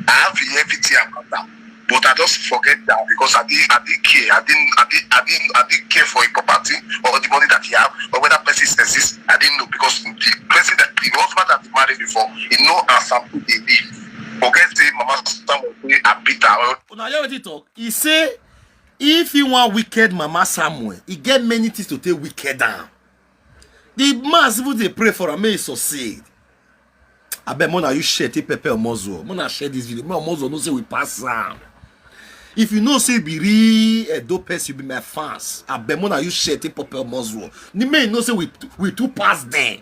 I have everything about her. But I just forget that because I didn't, I didn't care. I didn't, I didn't, I didn't, I didn't care for a property or the money that he have or whether person exists. I didn't know because the person that the husband that he married before, he know as something they did. Forget say Mama Samuel say I beat her. Una hear wetin he talk? He say if he want wicked Mama Samuel, he get many things to take wicked down. The mass even dey pray for am, may he succeed. Abeg, mona you share take pepper Omozo. Mona share this video. Mona Omozo no say we pass am. If you know say you be real Edo person, you be my fans. Abeg, mona you share take pepper Omozo. Ni may you know say we we too pass them.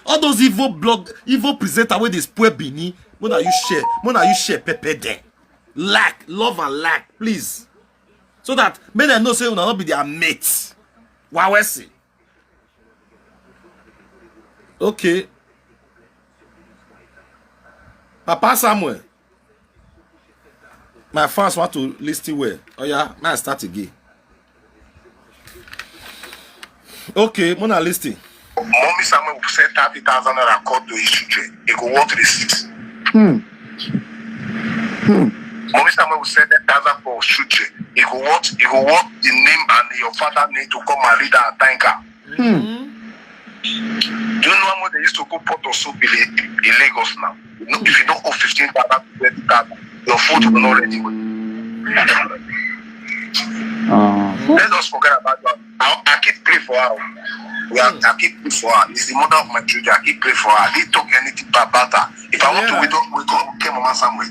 All those evil blog, evil presenter wey dey spoil Benin. Mona you share, mona you share pepper them. Like, love and like, please. So that make dem know say una no be their mates. Wa we see. Okay. Papa Samuel. My fans want to listen well. Oh yeah, may I start again. Okay, mona listen. Mommy Samuel will send thirty thousand naira call to his children. He go want receipt. Hmm. Hmm. Mommy Samuel will send ten thousand for children. He go want, he go want the name and your father name to come and read and thank her. Hmm. Do you know how much they used to go pot of soup in, in Lagos now? No, if you don't owe fifteen thousand to twenty thousand, your food will not ready. Uh, Let's just forget about that. I, I keep pray for her. We are, I keep pray for her. It's the mother of my children. I keep pray for her. I didn't talk anything bad about her. If I want to, we don't, we go, okay, Mama Samuel.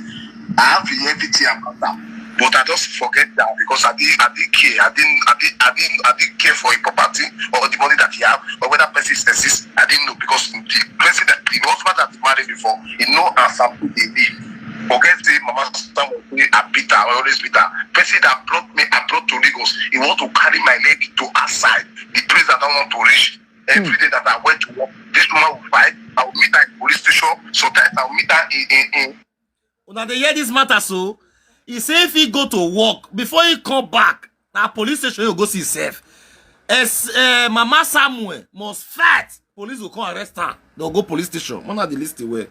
I have the everything about her. But I just forget that because I didn't, I didn't care. I didn't, I didn't, I didn't, I didn't care for a property or the money that he have or whether person exists. I didn't know because the person that the husband that he married before, he know as something they did. Forget say Mama Samuel say I beat her, I always beat her. Person that brought me, I brought to Lagos. He want to carry my leg to outside the place that I want to reach. Every day that I went to work, this woman will fight. I will meet her in police station. Sometimes I will meet her in, in, in Una dey hear this matter so? He say if he go to work, before he come back, na police station he go see himself. As uh, Mama Samuel must fight, police go come arrest her. They'll go police station. Mona the list away.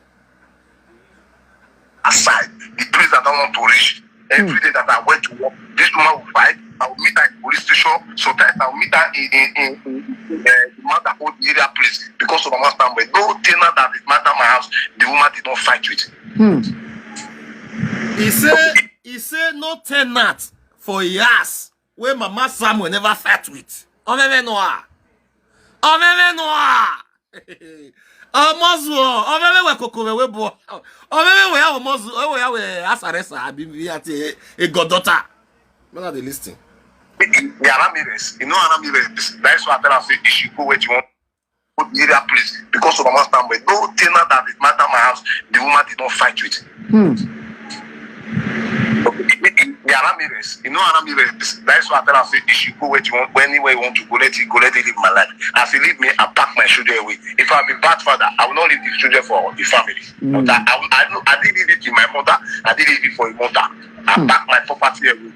Aside, the place I don't want to reach. Every day that I went to work, this woman will fight. I will meet her in police station. Sometimes I will meet her in, in, in, in, in uh, the man that hold the area place because of Mama Samuel. No tenant that is matter my house, the woman did not fight with. Hmm. He say he say no tenant for his house where Mama Samuel never fight with. Omeme no ah. Omeme nua. Omozu o. Omeme we koko we we bo. Omeme we ya omozu. We ya we asaresa abi bi ati egodota. When are they listening? They allow me rest. You know, allow me rest. That's why I tell her, say, if she go where she want, go the area place because of my master. But no tenant that is matter my house, the woman did not fight with. Hmm. They allow me rest. You know, allow me rest. That's why I tell her, say, if she go where she want, anywhere you want to go, let it go, let it live my life. As he leave me, I pack my children away. If I'm a bad father, I will not leave the children for the family. Hmm. But I, I, I, know, I didn't leave it in my mother. I didn't leave it for a mother. I Hmm. pack my property away.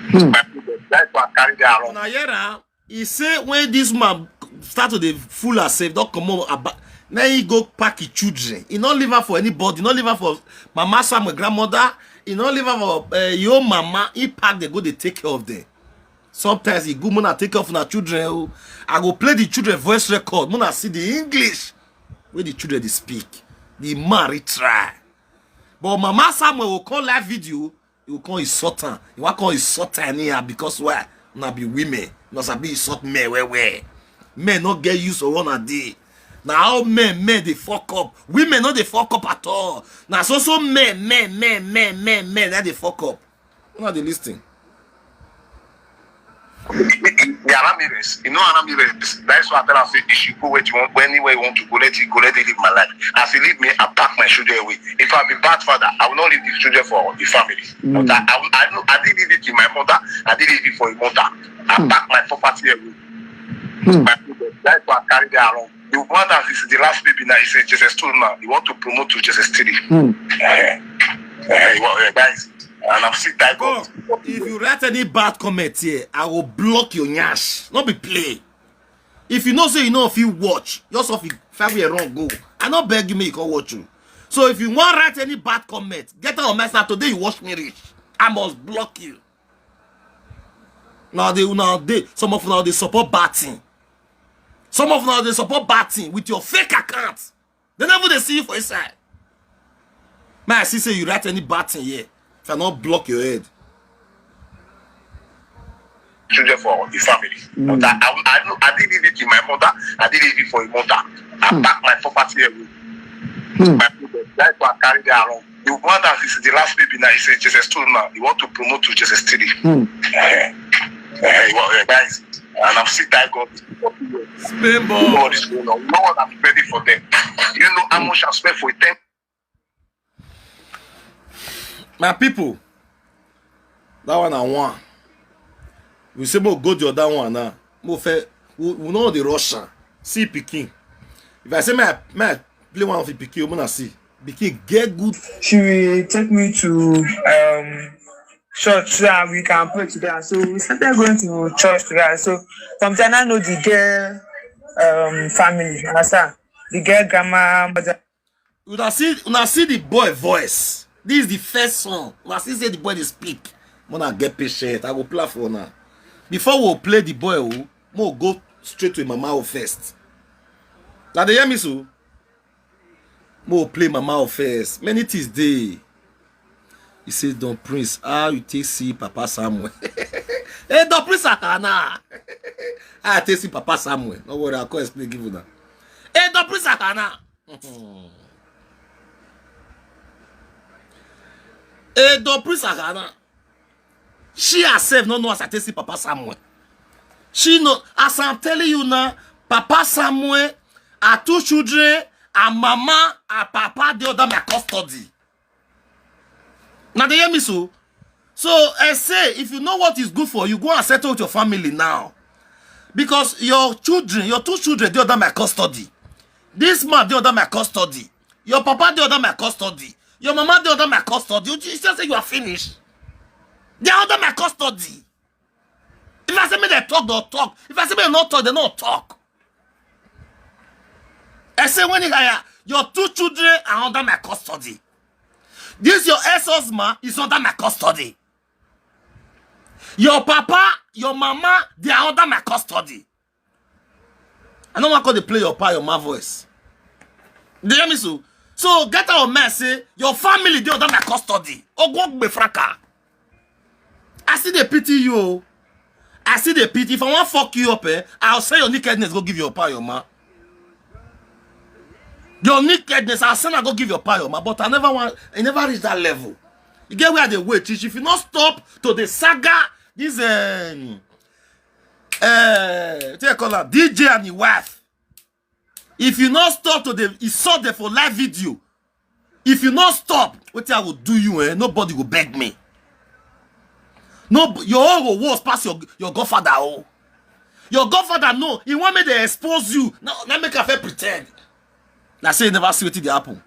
Hmm. My children. That's why I carry them along. Una hear am? He say when this man start to dey fool herself, don comot about, na he go pack his children. He no leave am for anybody, no leave am for mama Samuel grandmother. He no leave am for uh, your mama. He pack dey go dey take care of them. Sometimes he good mona take care of una children o. I go play the children voice record. Mona see the English wey the children dey speak. The man really try. But mama Samuel go come live video. You come insult am. You wan come insult am anyhow because why? Una be women. Una sabi insult men well well. Men no get use for one a day. Na how men men dey fuck up. Women no dey fuck up at all. Na so so men men men men men men na dey fuck up. Una dey listen. They allow me rest. You know, allow me rest. That's why I tell her, say, if she go where you want, anywhere you want to go, let it go, let it live my life. As he leave me, I pack my children away. If I'm a bad father, I will not leave the children for the family. Mm. But I, I, I, know, I didn't leave it in my mother. I didn't leave it for a mother. I Hmm. pack my property away. Hmm. My children. That's why I carry them along. The one that is the last baby now, he said Jesus two now. He want to promote to Jesus three. Hmm. Eh, eh, well, eh, guys, and I'm still die God. If you write any bad comment here, I will block your nyash. Not be play. If you know say you know if you watch, just off if I were wrong go. I not beg you make you come watch you. So if you want write any bad comment, get out of my side today. You watch me reach. I must block you. Now they now they some of now they support bad thing. Some of now they support bad thing with your fake account. They never they see you for inside. Man, I see say you write any bad thing here. If I not block your head. Children for the family. Mm. But I, I, I, know, I didn't leave it in my mother. I didn't leave it for a mother. I Hmm. pack my property away. Hmm. My children. That's why I carry them around. The one that is the last baby now, he said Jesus two now. He want to promote to Jesus three. Hmm. Eh, eh, well, eh, guys, and I'm still die God. Spain ball. What is going on? No one has ready for them. You know how much I spent for them. My people, that one I want. We say more go the other one now. More fair. We, we know the Russian. See picking. If I say my my play one of the picking, we gonna see. Picking get good. She will take me to um church so that we can pray together. So we started going to church together. So sometimes I know the girl um family, you understand? The girl grandma, mother. Una see, una see the boy voice. This is the first song. Una see say the boy dey speak. Una get patient. I go play for now. Before we play the boy, oh, mo go straight to mama first. Now they hear me so. Mo play mama first. Many things dey. He say, Don Prince, how you take see Papa Samuel? Hey, Don Prince Akana. I take see Papa Samuel. No worry, I'll come explain give you now. Hey, Don Prince Akana. Hey, Don Prince Akana. She herself no know as I take see Papa Samuel. She know, as I'm telling you now, Papa Samuel, her two children, her mama, her papa, they under my custody. Now they hear me so. So I say, if you know what is good for you, go and settle with your family now. Because your children, your two children, they under my custody. This man, they under my custody. Your papa, they under my custody. Your mama, they under my custody. You just say you are finished. They are under my custody. If I say me they talk, they'll talk. If I say me not talk, they not talk. I say when you hire, your two children are under my custody. This your ex-husband is under my custody. Your papa, your mama, they are under my custody. I don't want to play your pa, your ma voice. They hear me so. So get out of mess, say your family they under my custody. Ogwogbe fraka. I see they pity you. Oh. I see the pity. If I want fuck you up, eh, I'll send your nakedness, go give your pa your ma. Your nakedness, I'll send her, go give your pa your ma. But I never want, I never reach that level. You get where they wait. If you not stop to the saga, this, um, uh, what you call her, D J and the wife. If you not stop to the, he saw them for live video. If you not stop, what I will do you, eh? Nobody will beg me. No, your own go worse pass your, your godfather, oh. Your godfather, no, he want me to expose you. Now, now make a fair pretend. I say you never see what did happen.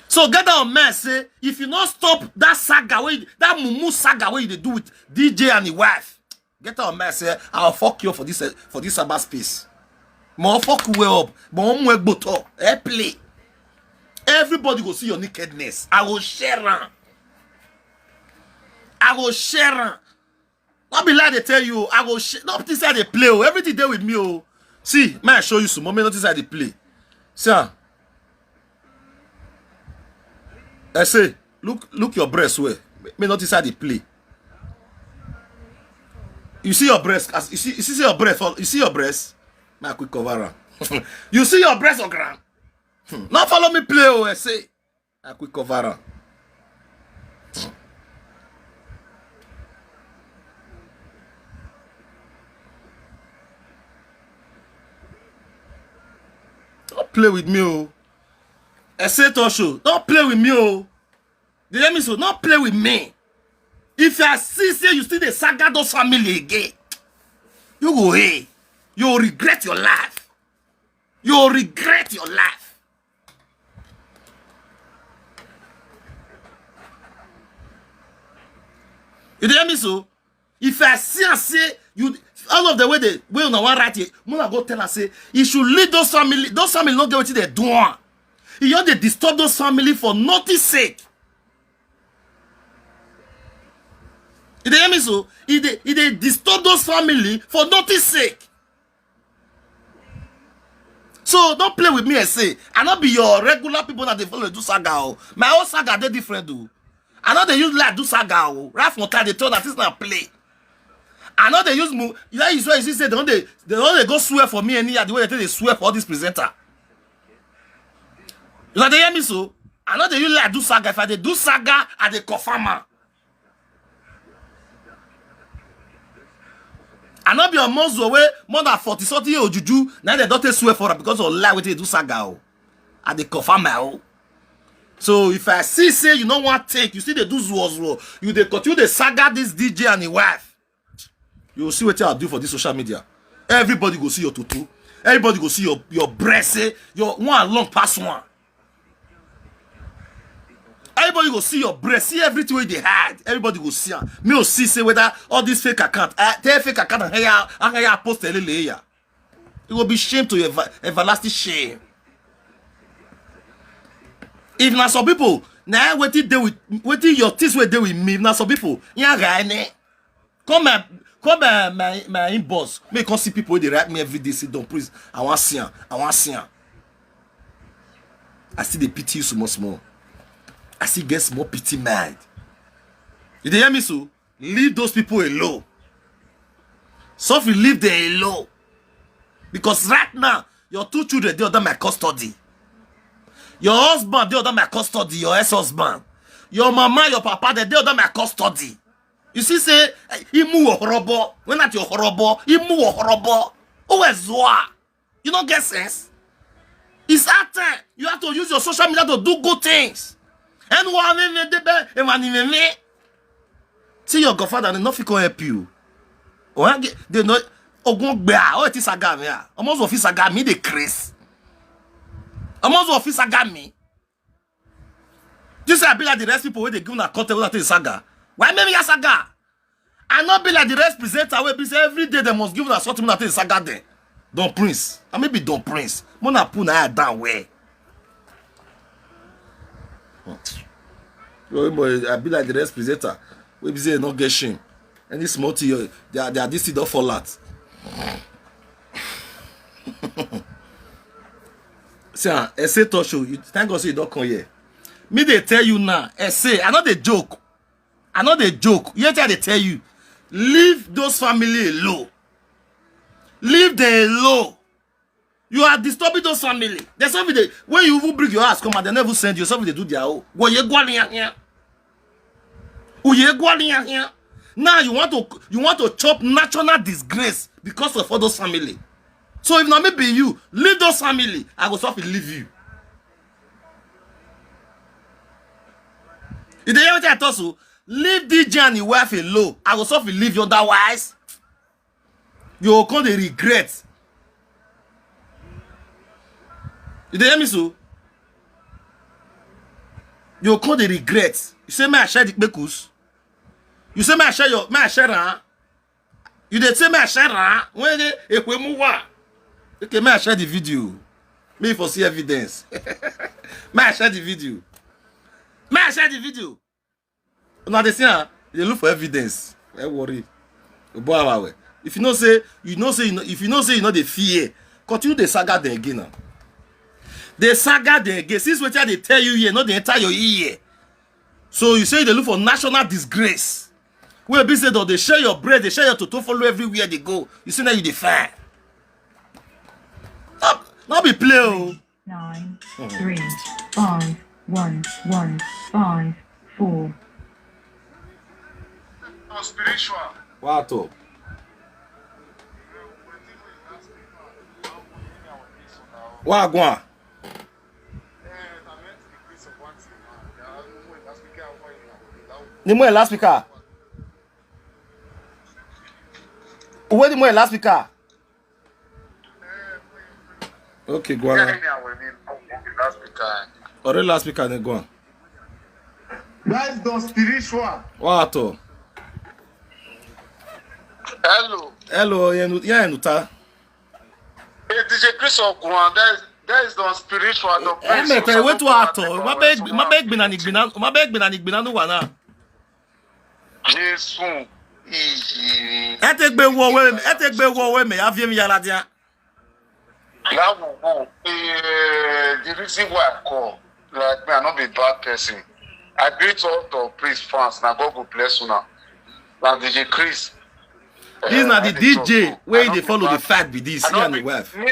So get that on man say, if you not stop that saga, wey, that mumu saga where you dey do with D J and the wife, get that on man say, I'll fuck you for this, eh, for this Sabbath space. More fuck you well up. More mwe gboto. Eh, play. Everybody go see your nakedness. I will share am. I will share am. Not be like they tell you. I go sh- not this side they play. Oh. Everything there with me. Oh, see, may I show you some moment? Not this side they play. See, ah. I say, look, look your breast well. Me not inside the play. You see your breast. As you see, you see your breast. You see your breast. My quick cover am. You see your breast on ground. Hmm. Not follow me play. Oh, I say. I quick cover am. Don't play with me, oh. I say Tosho, don't play with me, oh. They hear me so, don't play with me. If I see say you still the saga those family again, you go hey, you will regret your life. You will regret your life. You dey hear me so? If I see and say you all of the way they way una wan write it, Muna go tell her say he should leave those family. Those family no get wetin they do am. He just dey disturb those family for nothing sake. You dey hear me so? He dey he dey disturb those family for nothing sake. So don't play with me and say I not be your regular people that they follow do saga. Oh. My own saga they different do. I know they use like do saga. Oh. Right from time they told that it's not play. I know they use mu. That is why you see say they don't they, they don't they go swear for me any the way they, they swear for all this presenter. You know they hear me so. I know they use like do saga. If I they do saga, I they confirm am. I no be almost away more than forty something year old juju. Now they don't take swear for her because of lie with they do saga. Oh. I they confirm my own. So if I see say you no want take, you see they do zuo zuo. You they continue the saga this D J and his wife. You will see what I'll do for this social media. Everybody go see your tutu. Everybody go see your your breast. Eh? Your one long pass one. Everybody go see your breast, see everything wey dey hide. Everybody go see am. Me go see say whether all this fake account, I tell fake account and hire and hire post elele ya. It go be shame to your ever, everlasting shame. If na some people, na wetin dey with wetin your things wey dey with me, if na some people, yan ga ne. Come my come my my my inbox. Make you come see people wey dey write me every day say don please. I wan see am. I wan see am. I still dey pity you small small. I still get small pity mind. You dey hear me so? Leave those people alone. Sophie, leave them alone. Because right now, your two children dey under my custody. Your husband dey under my custody, your ex-husband. Your mama, your papa, they dey under my custody. You see say eh, imu ohorobo. When that your horobo, imu ohorobo. Who is Zoa? You don't get sense. It's hard time. You have to use your social media to do good things. And one me me debe, and one me me. See your godfather, they no fit come help you. Oh, they no. Ogun gbe ah, oh it is saga me ah. Almost of saga me dey craze. Almost of saga me. This I be like the rest people wey dey give una content wey dey saga. Why make me a saga? I no be like the rest presenter wey be say every day they must give una something wey dey saga them. Don Prince. I may be Don Prince. Mona put na eye down well. Well, boy, I be like the rest presenter. We be say no get shame. Any small thing, you- their their this thing don fall out. See, ah, essay talk show. You thank God say you don't come here. Me they tell you now, essay. I know they joke. I know they joke. You hear they tell you. Leave those family alone. Leave them alone. You are disturbing those family. There's something they, when you even bring your house come and they never send you, something they do their own. Wo ye gwali ya ya. Wo ye gwali ya ya. Now you want to, you want to chop national disgrace because of all those family. So if not me be you, leave those family. I go stop and leave you. You dey hear what I talk so? Leave D J and his wife alone. I go stop and leave you otherwise. You go come dey regret. You dey hear me so? You go come dey regret. You say may I share the kpekus? You say may I share your, may I share am? You dey say may I share am? When they ekwe mu wa. Okay, may I share the video? May for see evidence. May I share the video? May I share the video? Now they say, ah, they look for evidence. Don't worry. Boy, if you know say, you know say, you know, if you know say you know the fear, continue the saga there again now. The saga there again. Since what they tell you here, not the entire year. So you say they look for national disgrace. Where be say that they share your bread, they share your toto follow everywhere they go. You see now you define. Not, not be play. Oh. Nine, three, five, one, one, five, four. Spiritual. What? What go on? The more last speaker. Where the more last speaker? Okay, go on. Already last speaker, then go on. That is the spiritual. What? Hello. Hello, yeah, yeah, Nuta. Hey, D J Chris Oguan, that is, that is the spiritual. The eh, eh, wait, what? My beg, my beg, binani, binani, my beg, binani, binani, wana. Jésù. Ẹ ti gbé wo we, ẹ ti gbé wo we me, a fi mi yala dia. That will go. Eh, the reason why I call, like me, I no be bad person. I greet all the Prince fans. Now God go bless you now. Now D J Chris. This eh, na the D J wey dey follow the fight be this, he and the wife. Me,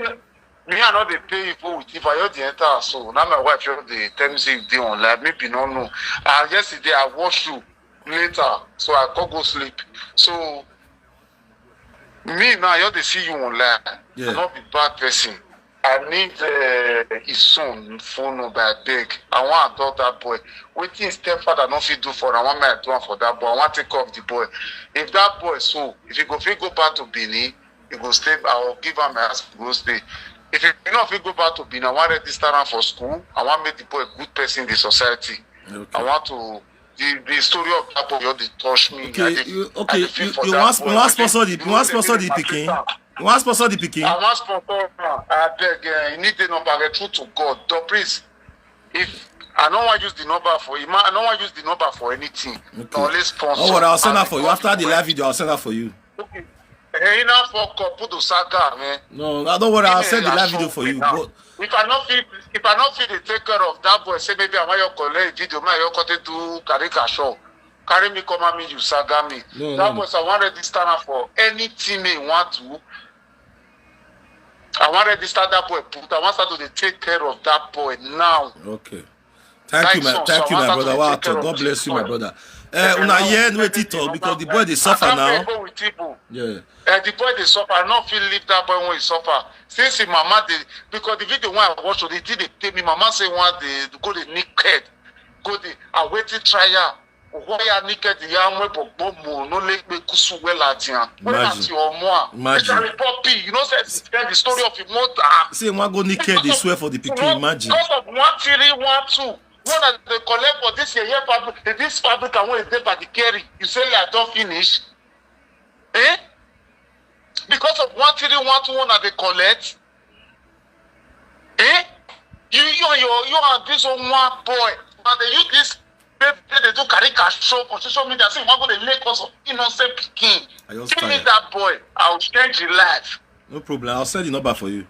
I no dey pay people with if I hear the enter so. Now my wife hear the tell me say you dey online. Maybe no know. And yesterday I watch you later, so I can't go sleep. So me now, I just dey see you online. Yeah. I no be bad person. I need uh, his son phone number, I beg. I want to adopt that boy. Wetin his stepfather no fit do for am, I want me to do am for that boy. I want to take care of the boy. If that boy so, if he go fit go back to Benin, he go stay. I will give am my house to go stay. If he no fit go back to Benin, I want register am for school. I want make the boy a good person in the society. Okay. I want to the, the story of that boy just dey touch me. Okay, you, okay, you, you want sponsor the, you want sponsor the pikin? You want sponsor the pikin? I want sponsor am. I beg, uh, you need the number. Get through to God, though, please. If I don't want use the number for him, I don't want use the number for anything. Okay. Only sponsor. Oh, well, I'll send that for you after the live video. I'll send that for you. Okay. Hey, now for couple to saga, man. No, I don't worry. I'll send the live video for you. But if I not feel, if I not feel to take care of that boy, say maybe I want your college video, my your content to carry cash show. Carry me, come and me, you saga me. No, that no, boy, I want register for anything he want to. I want register that boy, but I want start to take care of that boy now. Okay. Thank you, my, thank you, my brother. Wow, God bless you, my brother. Eh, una hear wetin talk because the boy dey suffer now. Yeah. Eh, the boy dey suffer. I no fit leave that boy when he suffer. Since him mama dey, because the video when I watch, they did dey pay me. Mama say one day go dey naked, go dey awaiting trial. Why are naked? The young boy bobo mo no let me kusu well at him. When at your more. Imagine. It's a puppy. You know, say the story of him mother. Say one go naked, they swear for the pikin. Imagine. Because of one three one two. One that they collect for this year, year fabric, eh, this fabric and one is there by the carry. You say like don't finish. Eh? Because of one three one two one that they collect. Eh? You you and your you and this one boy. Now they use this they, they, they do carry cash show for social media. Say one go they make us of innocent pikin. Give me that boy. I'll change your life. No problem. I'll send the number for you.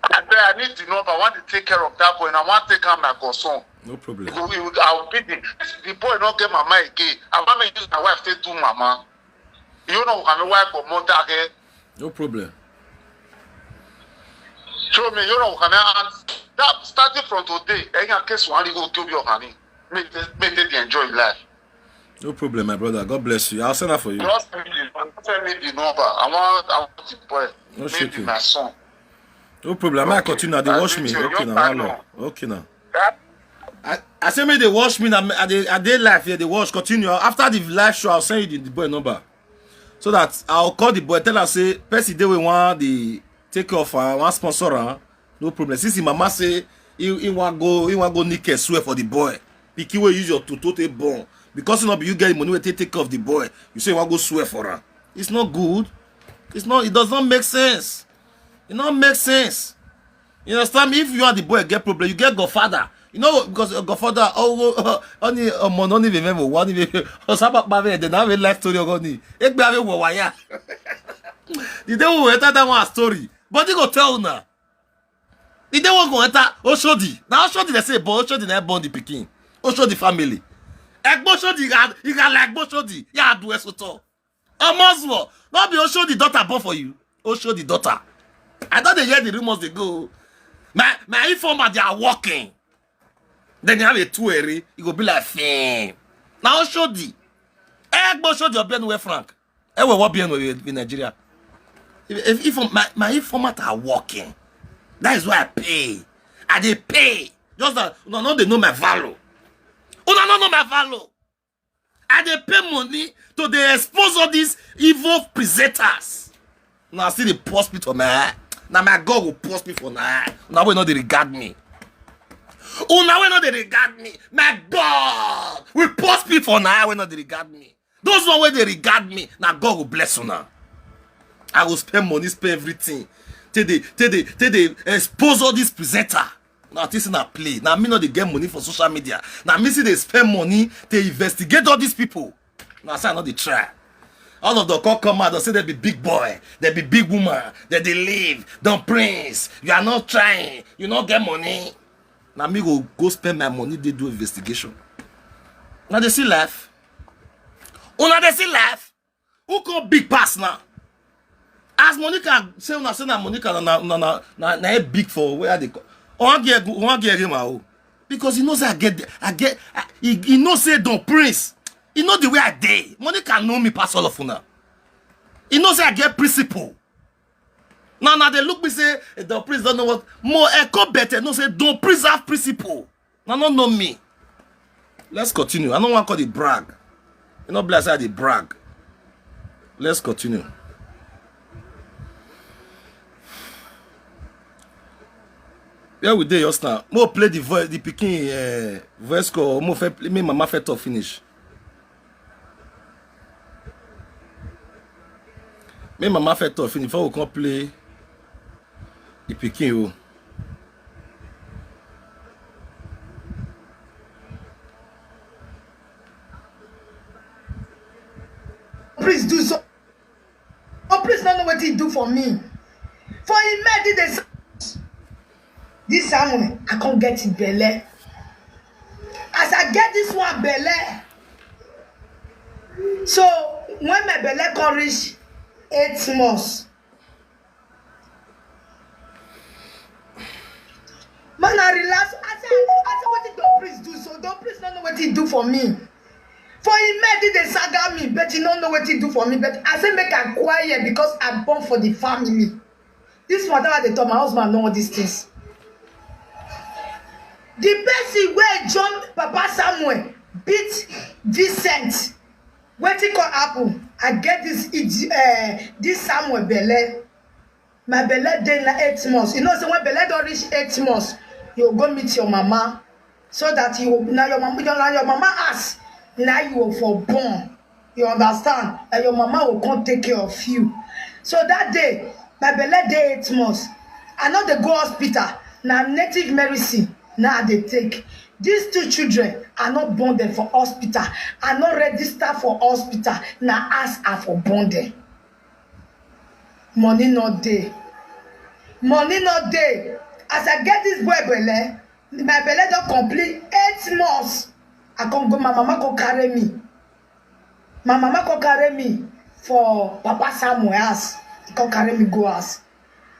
I say I need the number. I want to take care of that boy, and I want to take care of my godson. No problem. He go, he will, I will be the, the boy not get mama again. I want to use my wife to do mama. You know, can wipe for more target. No problem. Show me, you know, can I and that starting from today, any case one go to your honey. Make they, make they enjoy life. No problem, my brother. God bless you. I'll send that for you. Just send me the, send me the number. I want, I want the boy. No Maybe shaking. My son. No problem. I might continue. They I watch think me. you Okay, don't now. know. Hello. Okay, now. That I, I say, may they watch me. Now, I they, I they live here. They watch. Continue. After the live show, I'll send you the, the boy number. So that I'll call the boy. Tell her, say, Percy, they will want the take care of her, one sponsor her. No problem. Since the mama say, he, he want go, he want go nick and swear for the boy. Picky way use your toto take born. Because you know you get the money, we take, take care of the boy. You say you want go swear for her. It's not good. It's not, it does not make sense. It not make sense. You understand me? If you are the boy, get problem. You get godfather. You know, because your godfather, oh, oh, only a month, only remember one, only remember. Osaba Bave, they have a life story of only. Ekbe Ave Wawaya. The day we enter that one story. But they go tell now. The day we go enter Oshodi. Now Oshodi, they say, but Oshodi na born the pikin. Oshodi family. Egbo Oshodi, you got, you got like Oshodi. Yeah, do eso to. Omozuo, not be Oshodi daughter born for you. Oshodi daughter. I don't hear the rumors they go. My, my informer, they are working. Then you have a two area, you go be like fame. Now Oshodi. Egbo Oshodi or Benue Frank. Eh, well, what Benue in Nigeria? If, if, if my, my informer are working, that is why I pay. I dey pay. Just that, no, no, they know my value. Una no know my value. I dey pay money to dey expose all these evil presenters. Now I see the post me for my eye. Now my God will post me for my eye. Now we know they regard me. Una wey no dey regard me, my God will post me for na wey no dey regard me. Those one wey dey regard me, na God go bless una. I go spend money, spend everything. Till they, till they, till they expose all this presenter. Now this na play. Now me no dey get money for social media. Now me see they spend money, they investigate all these people. Now say I no dey try. All of them come come out and say they be big boy, they be big woman, they dey live, don prince. You are not trying, you no get money. Now me go go spend my money, they do investigation. Now they see life. Una they see life. Who come big pass now? As Monica say, una say na Monica na na na na na, na e big for where they call. One get one get him out because he knows I get I get I, he, he knows say don prince. He know the way I dey. Monica know me pass all of una. He knows say I get principle. Now now they look me say eh, don prince don't know what more echo better. No say don prince have principle. Now no know me. Let's continue. I don't want to call the brag. You know, bless I the brag. Let's continue. Where we dey just now? Mo play the voice, the pikin uh, voice call. Mo fe play me mama fe talk finish. Me mama fe talk finish before we come play the pikin o. Please do so. Oh, please don't know what he do for me. For him, me did this. This Samuel, I can't get it belle. As I get this one belle, so when my belle come reach eight months, man, I relax. I say, I say, what did the priest do? So the priest don't know what he do for me. For him, me did they saga me, but he don't know what he do for me. But I say make I quiet because I born for the family. This matter I dey talk, my husband know all these things. The person where John Papa Samuel beat Vincent, wetin come happen? I get this uh, this Samuel belle. My belle dey na eight months. You know, so when belle don reach eight months, you go meet your mama so that you now your mama your, your mama ask now you will for born. You understand? And your mama will come take care of you. So that day, my belle dey eight months. I know they go hospital. Now native medicine now they take. These two children are not born them for hospital. I not register for hospital. Now ask her for born them. Money not day. Money not day. As I get this boy belle, my belle don't complete eight months. I come go, my mama go carry me. My mama go carry me. for Papa Samuel house. He come carry me go house.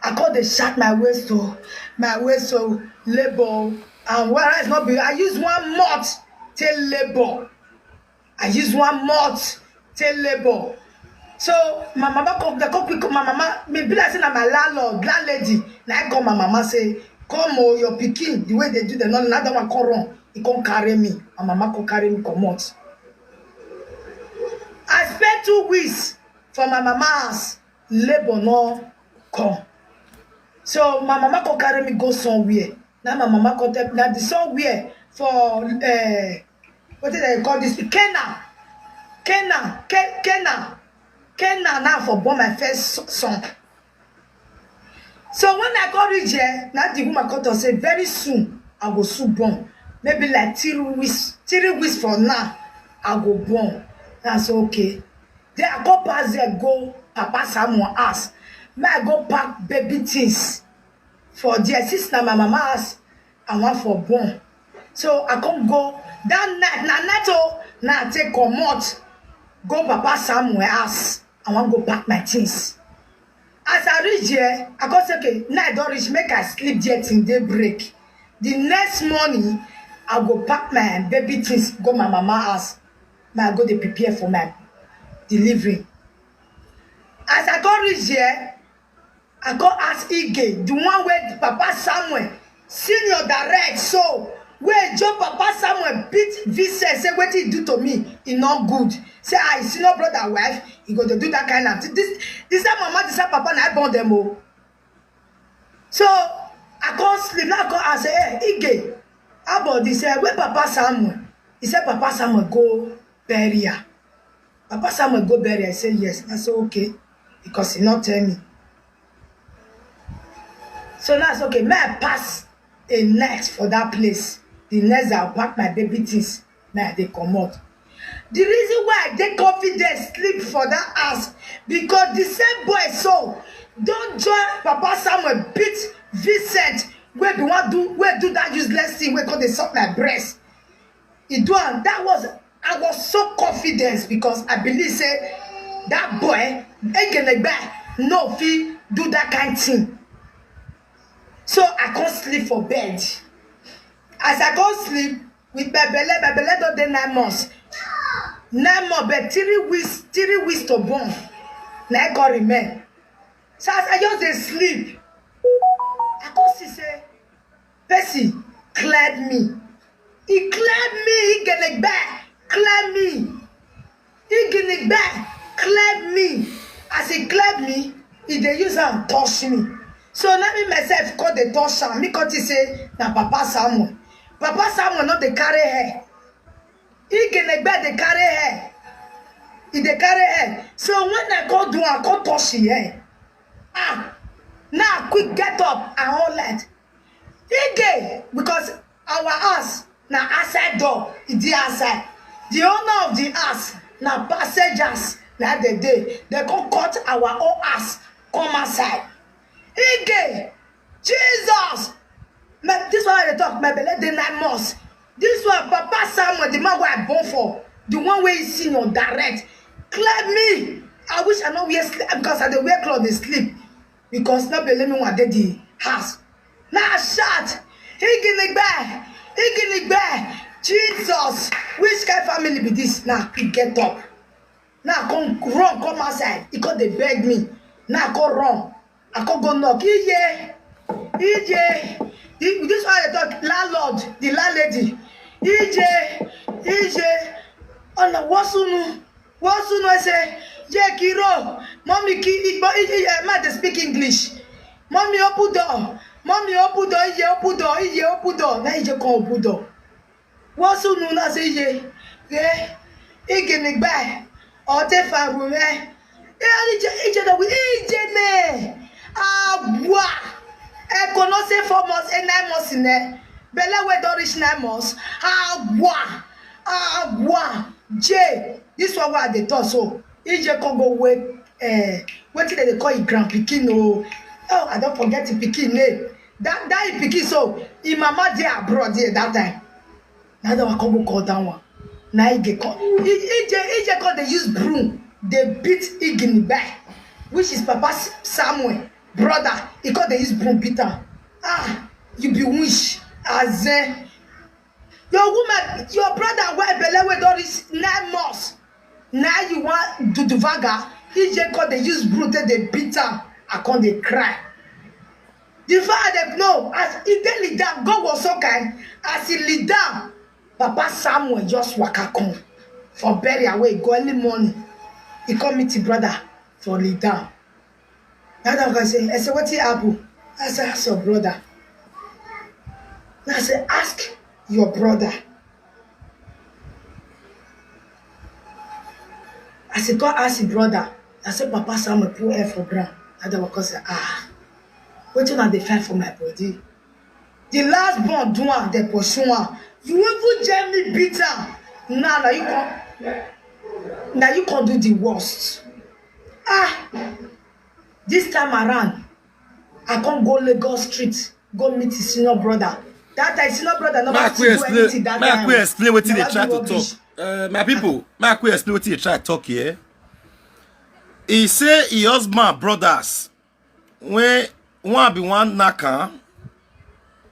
I come dey shout my waist o, my waist o, labour o. And whereas no be, I use one month take labour. I use one month take labour. So my mama come, they come quick, my mama, me be like say na my landlord, landlady, na I call my mama say, "Come o, your pikin, the way they do the no, na that one come run." He come carry me. My mama come carry me comot. I spend two weeks for my mama house, labour no come. So my mama come carry me go somewhere. Now my mama come tell me, na the somewhere for, uh, what did I call this? Canaan. Canaan. Ke-, Canaan. Canaan now for born my first s-, son. So when I come reach here, now the woman come talk say, "Very soon, I go soon born. Maybe like three weeks, three weeks from now, I go born." I say, "Okay." Then I go pass there, go Papa Samuel house. Make I go pack baby things for there. Since na my mama house, I want for born. So I come go that night, na night o, na I take comot, go Papa Samuel house. I wan go pack my things. As I reach there, I come say, "Okay, night don reach, make I sleep there till daybreak. The next morning, I go pack my baby things, go my mama house. Make I go dey prepare for my delivery." As I come reach there, I come ask Ige, the one wey Papa Samuel senior direct, so wey Joe Papa Samuel beat Vincent, say wetin he do to me, e no good. Say, "Ah, his senior brother wife, he go dey do that kind of thing." This, this time mama, this time papa, na I born them o. So I come sleep. Now I come ask, "Hey, Ige, how about this? Eh, where Papa Samuel?" He said, "Papa Samuel go burial." Papa Samuel go burial. I say, "Yes." I say, "Okay," because he not tell me. So now it's okay. May I pass a night for that place? The next day, I'll pack my baby things. May I dey comot. The reason why I dey confident sleep for that house, because the same boy so don join Papa Samuel beat Vincent, wey be one do, wey do that useless thing, wey come dey suck my breast. He do am. That was, I was so confident because I believe say that boy, Egenegbe, no fit do that kind thing. So I come sleep for bed. As I come sleep, with my belle, my belle don dey nine months. Nine months, but three weeks, three weeks to born. Na I come remain. So as I just dey sleep, I come see say person clear me. He clear me, Igenegbe clear me. Igenegbe clear me. As he clear me, he dey use am touch me. So na me myself come dey touch am. Me come think say na Papa Samuel. Papa Samuel no dey carry hair. Igenegbe dey carry hair. He dey carry hair. So when I come do am, I come touch him hair. Ah, now I quick get up and all that. Ige, because our house na outside door, e dey outside. The owner of the house na passengers, na the day they come cut our own house come outside. Ige, Jesus! My, this one I dey talk, my belle dey nine months. This one, Papa Samuel, the man wey I born for, the one wey he senior direct, clear me. I wish I no wear sleep because I dey wear cloth dey sleep. Because no be only me one dey the house. Now I shout, "Iginigbe! Iginigbe! Jesus! Which kind family be this?" Now I quick get up. Now I come run come outside. He come dey beg me. Now I come run. I come go knock. Iye! Iye! This one I dey talk, landlord, the landlady. Iye! Iye! Ona wasunu. Wasunu ese. Ye kiro. Mommy ki igbo, iye, eh, ma dey speak English. "Mommy, open door. Mommy, open door. Iye, open door. Iye, open door." Now Iye come open door. Wasunu na say, "Iye, eh, Igenegbe, ote faru eh." Eh, Ije, Ije na we, Ije me. Agwa. Eko no say four months, eh, nine months in there. Belle wey don reach nine months. Agwa. Agwa. J. This one wey I dey talk so. Ije come go wake, eh, wetin dem dey call him grand pikin o. Oh, I don forget him pikin name. That, that him pikin so, him mama dey abroad there that time. Na that one come go call that one. Na Ije come, Ije, Ije come dey use broom. dey beat Iginibe, which is Papa S- Samuel brother. He come dey use broom beat am. Ah, you be witch, Aze. Your woman, your brother wey belle wey don reach nine months, na you wan do the vaga. He just come dey use broom take dey beat am. I come dey cry. The father dey no as he dey lead down, God was so kind. As he lead down, Papa Samuel just waka come for burial wey go early morning. He come meet him brother for lead down. That time I say, I say, wetin happen? I say, ask your brother. I say, ask your brother. As he come ask him brother, I say, Papa Samuel put hair for ground. That time I come say, ah, wetin una dey find for my body? The last born do am, dey pursue am. You even Jamie beat am. Now, now you come, now you come do the worst. Ah, this time around, I come go Lagos Street, go meet his senior brother. That time, senior brother never Make I still do quick anything explain. that Make I time. Quick explain wetin dey Never try do to talk. Rubbish. Uh, my people, make I quick explain wetin dey try talk here. He say him husband brothers when one be one knack am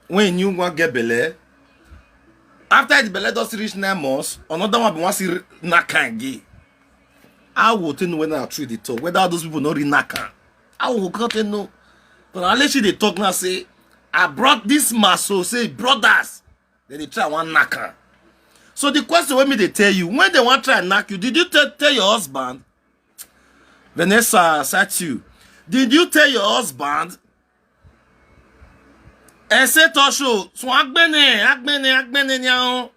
when he new one get belle. After the belle don still reach nine months, another one be one still knack am again. How we take know whether na true dey talk? Whether all those people no really knack am? How we come take know? But unless she dey talk now say, I brought this man so say brothers, then they try one knack am. So the question wey me dey tell you, when they wan try knack you, did you tell tell your husband? Vanessa, Satu, did you tell your husband? Ese tosho, so agbene, agbene, agbene nyao.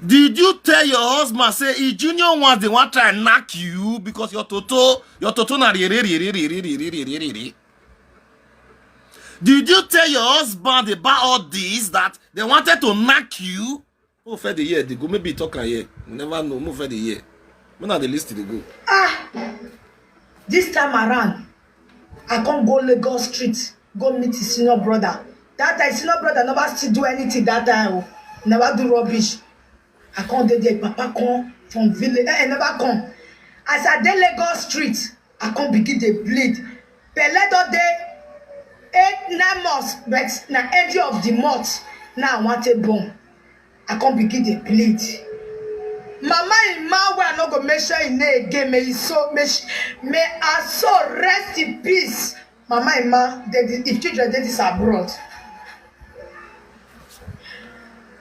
Did you tell your husband say e junior ones they want try and knock you because your toto, your toto na rere rere rere rere rere rere? Did you tell your husband about all this, that they wanted to knock you? Mo fẹ́ dey hear dey go, maybe talk am here. We never know. Mo fẹ́ dey hear. When are the list dey go? This time around, I come go Lagos Street, go meet his senior brother. That time, senior brother never still do anything that time. Oh. Never do rubbish. I come dey there, papa come from village. Eh, eh, never come. As I dey Lagos Street, I come begin dey bleed. Belle don dey eight, nine months, but na end of the month. Now I wan take born. I come begin dey bleed. Mama Emma, wey I no go mention im name again, may e so may she, may her soul rest in peace. Mama Emma, dey the, if children dey this abroad.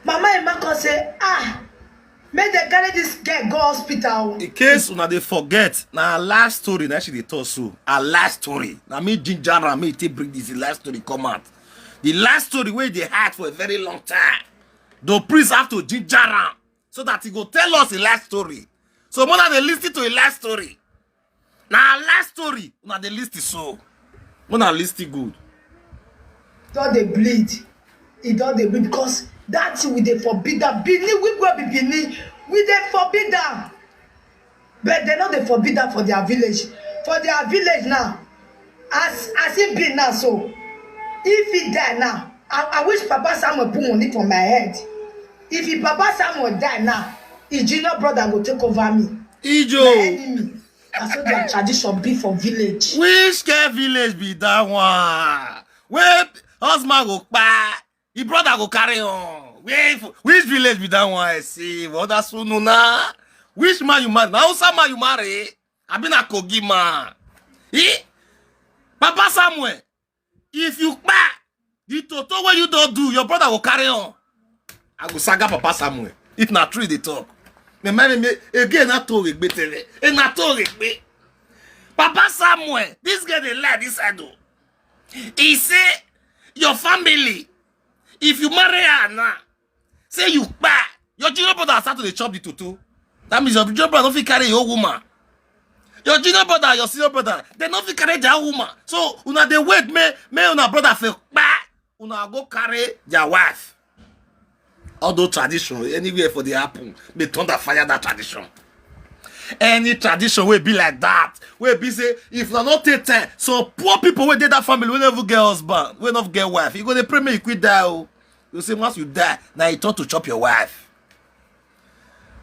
Mama Emma come say, ah, make dem carry this girl go hospital. In case una dey forget, na her life story na she dey talk so. Her life story. Na me ginger am, me take bring this life story come out. The life story wey dey hide for a very long time. The priest have to ginger am so that he go tell us a life story. So una dey listen to a life story. Na her life story, una dey listen so. Una listen good. Don dey bleed. E don dey bleed because that thing we dey forbid am. Benin, we go be Benin, we dey forbid am. But dem no dey forbid am for their village. For their village now, as as e be now so, if he die now, I, I wish Papa Samuel put money for my head. If him Papa Samuel die now, his junior brother go take over me. My Ijo, enemy. Na so their tradition be for village. Which kind village be that one? Where husband go kpa, his brother go carry on. Where, which village be that one? I see. What that's so no na. Which man you marry? Na Hausa man you marry? I been a Kogi man. Eh? Papa Samuel, if you kpa, the toto wey you don do, your brother go carry on. I go saga Papa Samuel. If na true they talk. Me, me, me, again, na to regbe tele. E na to regbe. Papa Samuel, this girl dey lie this side o. He say, your family, if you marry her now, say you kpa, your junior brother start to dey chop the toto. That means your junior brother no fit carry your woman. Your junior brother and your senior brother, they no fit carry their woman. So una dey wait, may may una brother fit kpa, una go carry their wife. Although tradition, anywhere for the happen, may thunder fire that tradition. Any tradition wey be like that, wey be say if una no take time, some poor people wey dey that family wey never get husband, wey no get wife, you go dey pray make you quick die o. You say once you die, now you turn to chop your wife.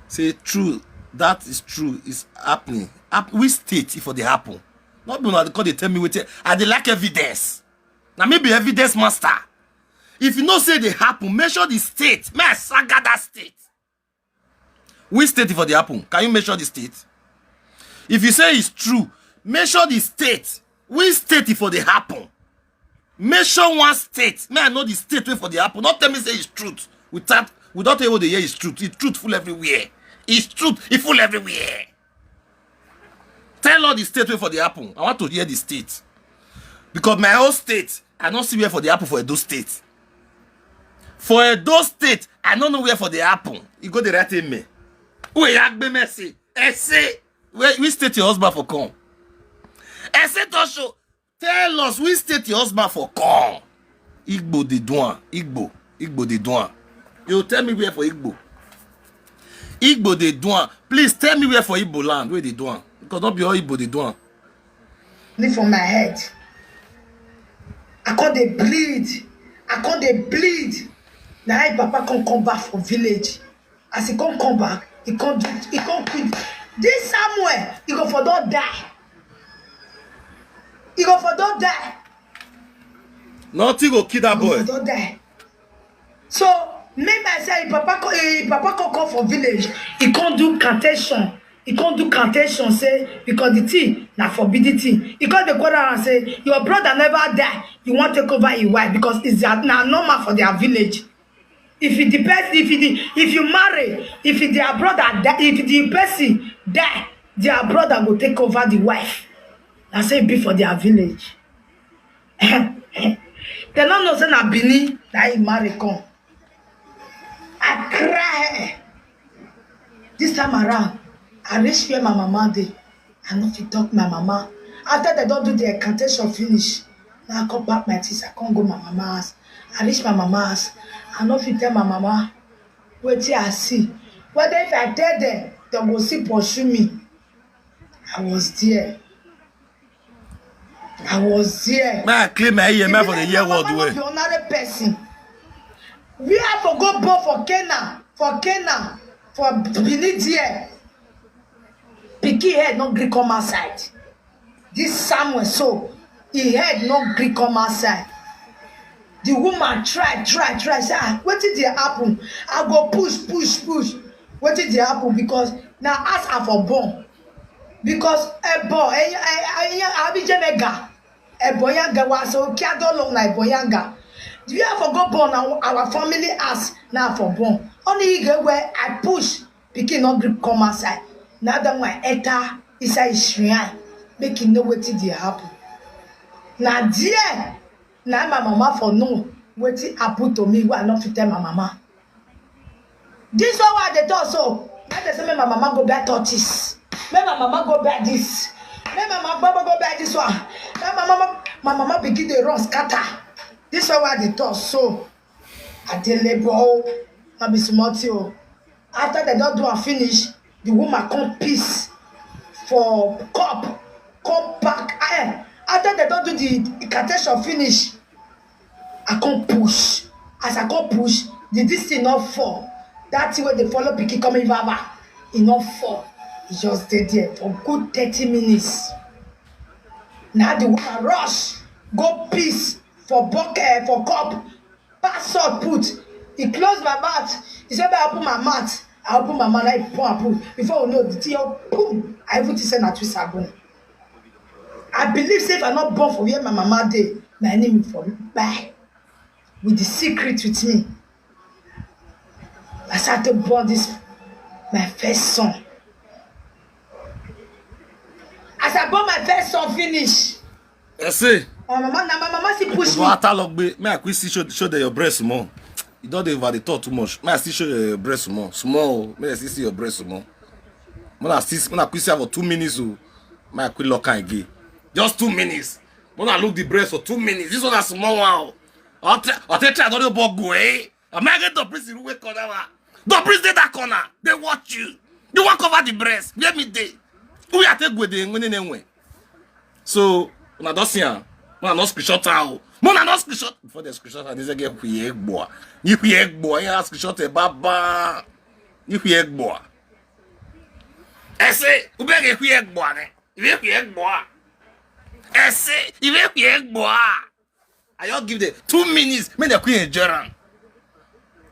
Say true, That is true. It's happening. Hap- which state if for dey happen? Not be una dey come dey tell me wetin I dey like evidence. Na me be evidence master. If you know say dey happen, mention the state. May I saga that state. Which state if for dey happen? Can you mention the state? If you say it's true, mention the state. Which state if for dey happen? Mention one state. May I know the state wey for dey happen. Don't tell me say it's truth. Without without even dey hear it's truth. It's truthful everywhere. It's truth. It's full everywhere. Tell all the state wey for dey happen. I want to hear the state. Because my own state, I no see where for dey happen for Edo State. For Edo State, I no know where for dey happen. You go the right thing me. Wait, Agbe Mercy. Ese. Where which state your husband for come? Ese Tosho. Tell us which state your husband for come. Igbo dey do am. Igbo. Igbo dey do am. You tell me where for Igbo. Igbo dey do am. Please tell me where for Igbo land wey dey do am. Because not be all Igbo dey do am. Leave for my head. I come dey bleed. I come dey bleed. Na him papa come come back from village. As he come come back, he come do he come quit. This Samuel, he go for don die. He go for don die. Nothing go kill that He go boy. for don die. So me myself, him papa come him papa come come for village. He come do cantation. He come do cantation say because the thing na forbidden thing. He come dey quarrel am say your brother never die. You wan take over him wife because it's their na normal for their village. If you the person if you the if you marry if you their brother die if the person die their brother go take over the wife. Na so e be for their village. Dem no know say na Benin na him marry come. I cry. This time around, I reach where my mama dey. I no fit talk my mama. After dem don do the incantation finish, na I come pack my things, I come go my mama house. I reach my mama house, I no fit tell my mama wetin I see. Whether if I tell dem, dem go still pursue me. I was there. I was there. May I clean my ear, may I for the hear word Mama well. Be ordinary person. Where I for go born for Canaan, for Canaan, for Benin there. Pikin head no gree come outside. This Samuel so, him head no gree come outside. The woman try, try, try. Say, ah, wetin dey happen? I go push, push, push. Wetin dey happen? Because na as I for born. Because ebo, eh, eh, eh, eh, abi jemega. Ebo yanga wa so kia don long na ebo yanga. The way I for go born na our family house na I for born. Only he get where I push pikin no gree come outside. Na that one enter inside shrine make him know wetin dey happen. Na there na my mama for know wetin happen to me wey I no fit tell my mama. This one wey I dey talk so, make dem say make my mama go buy tortoise, make my mama go buy this, make my mama go buy this one, make my mama my mama begin dey run scatter. This one wey I dey talk so, I dey labour o, no be small thing o. After dem don do am finish, the woman come piss for cup, come pack. Eh, after dem don do the incantation finish, I come push. As I come push, the this thing no fall. That thing wey dey follow pikin coming vava, e no fall. E just dey there for good thirty minutes. Na the woman rush go piss for bucket for cup, pass salt put. He close my mouth. He say make I open my mouth. I open my mouth, I pour am put. Before we know the thing, oh, boom! I even think say na two sabon. I believe say if I no born for where my mama dey, my enemy for buy with the secret with me. I start to born this my first son. As I born my first son finish, I say, my mama na my mama still push me. Water lock me. May I quick see show, show them your breast more. You don't over the talk too much. May I still show your breast more. Small. May I still see your breast more. When I see, when I quick see for two minutes, oh, may I quick lock am again. Just two minutes. When I look the breast for two minutes, this one a small one. Oh. I'll try, I'll try, try, don't bog eh? Am I get the prison who wake corner? The prison dey that corner. They watch you. You walk over the breast. Let me dey. Who you take with the when they win? So una don see am. Una no screenshot am o. Una no screenshot before they screenshot am. They say get quick boy. You quick boy. You screenshot a baba. You quick boy. Ese, ubege kwi egbo ane. Ibe kwi egbo a. Ese, ibe kwi egbo a. I just give them two minutes, make dem quick enjoy am.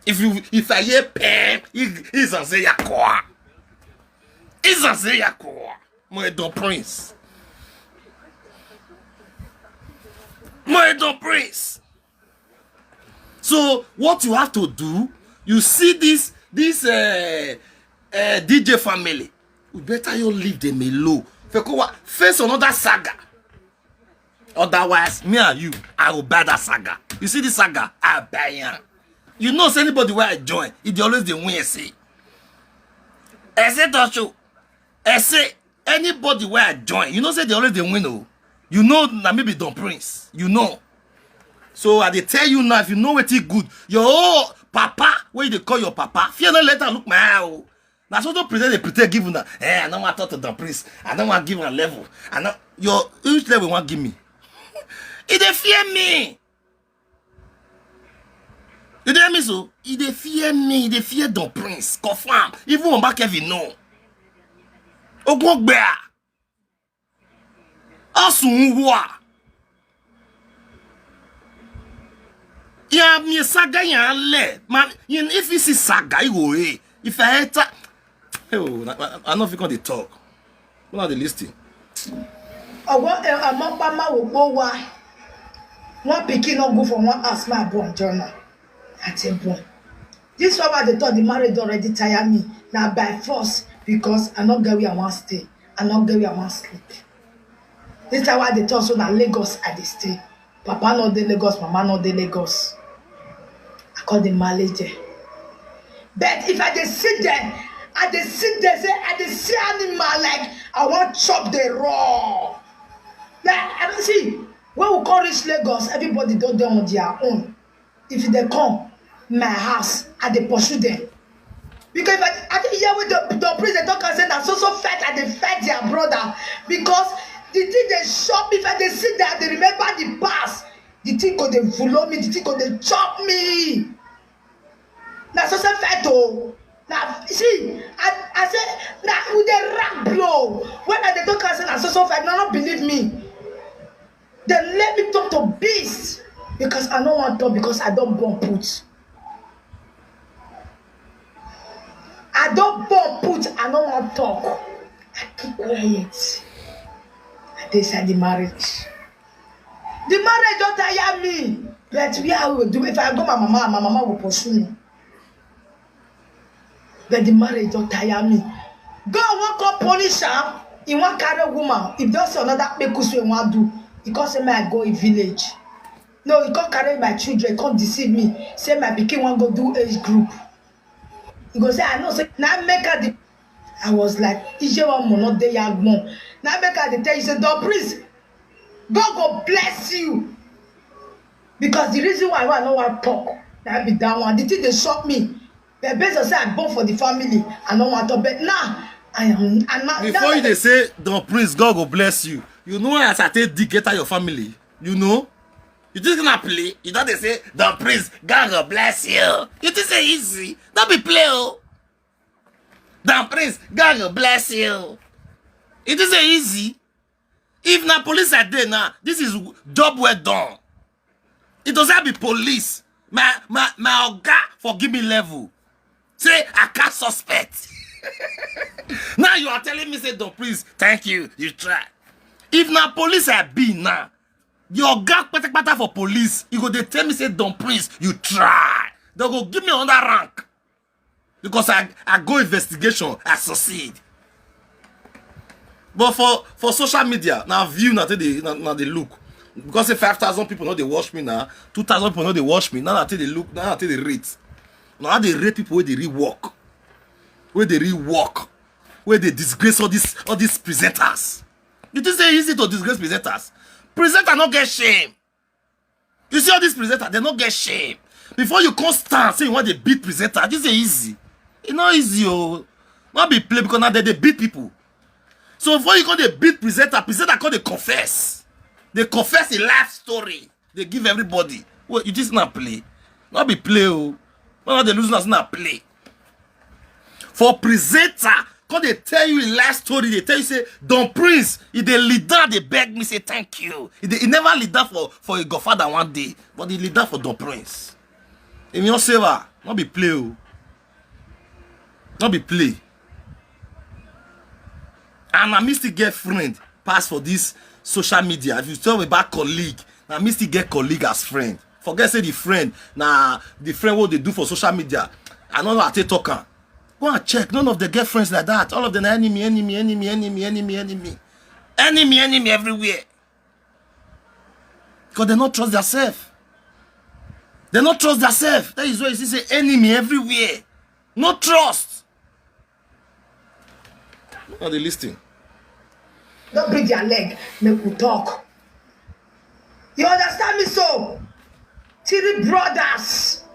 If you, if I hear pem, he, he's a say yakoa. He's a say yakoa. My Don Prince. My Don Prince. So what you have to do, you see this, this, uh, uh, D J family, you better you leave them alone. Fekowa, face another saga. Otherwise, me and you, I will buy that saga. You see this saga, I buy am. You know, say anybody where I join, it dey always dey win. Say, I say, Tocho, I say, anybody where I join, you know, say they always dey win. Oh, you know, na me be Don Prince. You know. So I dey tell you now, if you know wetin good, your own papa, wey you dey call your papa, fear no let am look my eye. Oh, na so to pretend, dey pretend give una. Eh, I no wan talk to Don Prince. I no wan give am level. I no, your, which level you wan give me? E dey fear me. You dey hear me so? E dey fear me. E dey fear Don Prince. Confirm. Even Oba Kevin know. Ogun ogbea. Asun wa. Ya mi saga ya le. Man, you, if you see saga, you go, eh. If I enter, oh, I, I, I no fit come dey talk. Una dey listen. Owo, eh, amokpa ma wo po wa. One pikin no go for one house, my born journal. At a born. This one wey I dey talk, the marriage don already tire me. Na by force, because I no get where I wan stay. I no get where I wan sleep. This time wey I dey talk so, na Lagos I dey stay. Papa no dey Lagos, mama no dey Lagos. I call the marriage there. But if I dey sit there, I dey sit there, say, I dey see animal, like, I wan chop the raw. Like, I don see, when we come reach Lagos, everybody don dey on their own. If they come my house, I dey pursue them. Because if I, I dey hear wey the, the priest dey talk and say, "Na so so fight, I dey fight their brother." Because the thing dey shock me. If I dey sit there, I dey remember the past. The thing go dey follow me, the thing go dey chop me. Na so so fight o. Na, see, I, I say, na we dey rank blow. When I dey talk and say, "Na so so fight," no, no believe me. Dem let me talk to beast because I no wan talk, because I don born put. I don born put, I no wan talk. I keep quiet. I dey inside the marriage. The marriage don tire me. But where I go do, if I go my mama, my mama go pursue me. But the marriage don tire me. God wan come punish am. He wan carry woman. If don see another kpekus wey he wan do, he come say make I go him village. No, he come carry my children, come deceive me. Say my pikin wan go do age group. He go say, "I know say na make I the." I was like, "Ije wa mo no dey yagbon." Na make I dey tell you say, "Don Prince, God go bless you." Because the reason why I no wan talk, na be that one. The thing dey shock me. But based on say I born for the family, I no wan talk. But now, I am, and now, before now you dey say, "Don Prince, God go bless you," you know as I take dig enter your family, you know? You think na play? You don dey say, "Don Prince, God go bless you." You think say easy? No be play o. "Don Prince, God go bless you." You think say easy? If na police I dey now, this is job well done. It does not be police. My, my, my oga for give me level. Say I can't suspect. Now you are telling me say, "Don Prince, thank you, you try." If na police I be now, your oga patapata for police, you go dey tell me say, "Don Prince, you try." They go give me another rank. Because I, I go investigation, I succeed. But for, for social media, na view na take dey, na, na dey look. Because say five thousand people no dey watch me now, two thousand people no dey watch me, now na take dey look, now na take dey rate. Now I dey rate people wey dey real work. Wey dey real work. Wey dey disgrace all these, all these presenters. You think say e easy to disgrace presenters? Presenter no get shame. You see all these presenters, they no get shame. Before you come stand, say you want to beat presenter, this is easy. E no easy o. No be play, because now they dey beat people. So before you come dey beat presenter, presenter come dey confess. Dey confess a life story. Dey give everybody. Well, you just not play. No be play o. No, no, dey lose, not play. For presenter Come dey tell you a life story, dey tell you say Don Prince, he dey lead down, dey beg me say thank you. He, dey, he never lead down for, for a godfather one day, but he lead down for Don Prince. If you no save her, no be play o. No be play. And na me still get friend pass for this social media. If you talk about colleague, na me still get colleague as friend. Forget say the friend, na the friend wey dey do for social media. I no know how to talk am. Go and check. None of the get friends like that. All of them are enemy, enemy, enemy, enemy, enemy, enemy. Enemy, enemy everywhere. Because they no trust themselves. They no trust themselves. That is why you see say enemy everywhere. No trust. No dey listen. Don't break their leg, make we talk. You understand me so? Three brothers.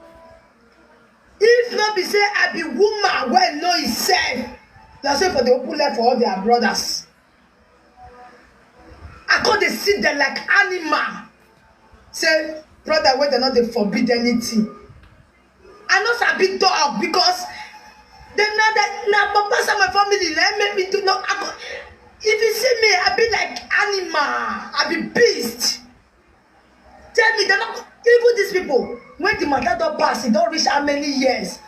If not be say I be woman wey know himself, na so for the open leg for all their brothers. I come dey see them like animal. Say brother wey dem no dey forbid anything. I no sabi talk because dem na the na papa side my family na im make me do no. I go, if you see me, I be like animal. I be beast. Tell me, dem no even these people when the matter don pass, e don reach how many years?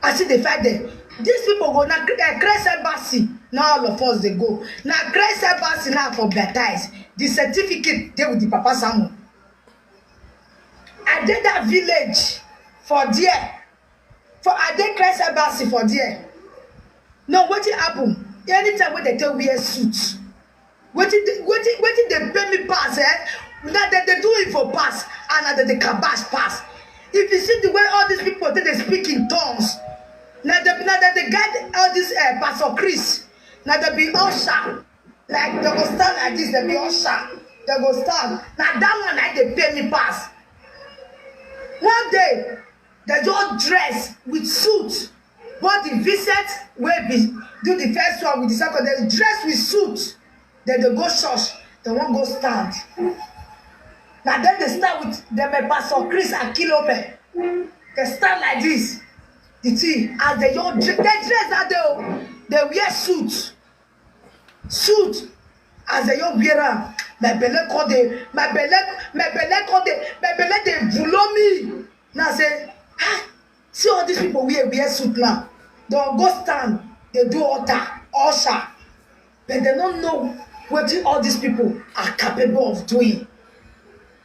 I still dey fight them. These people go na uh, Christ embassy. Now all of us dey go. Na Christ embassy now for baptize. The certificate dey with the papa Samuel. I dey that village for there. For I dey Christ embassy for there. No, wetin happen? Anytime wey dem take wear suit, wetin dey wetin wetin dey pay me pass eh? Na dem dey do it for pass and na dem dey kabash pass. If you see the way all these people take dey speak in tongues, na dem na dem dey guide all this uh, Pastor Chris. Na dem be usher. Like dem go stand like this, dem be usher. Dem go stand. Na that one na dey pay me pass. One day, dem just dress with suit. Both the Vincent wey be do the first one with the second, dem dress with suit. Dem dey go church, dem wan go stand. Na dem dey stand with dem eh, Pastor Chris Akilome. Dem stand like this. The thing as dem just dre- dem dress that day o, dem wear suit. Suit as dem just wear am, my belle come dey my belle my belle come dey my belle dey blow me. Now I say ah, see all these people wey wear suit now, dem go stand dey do altar, usher, but dem no know wetin all these people are capable of doing.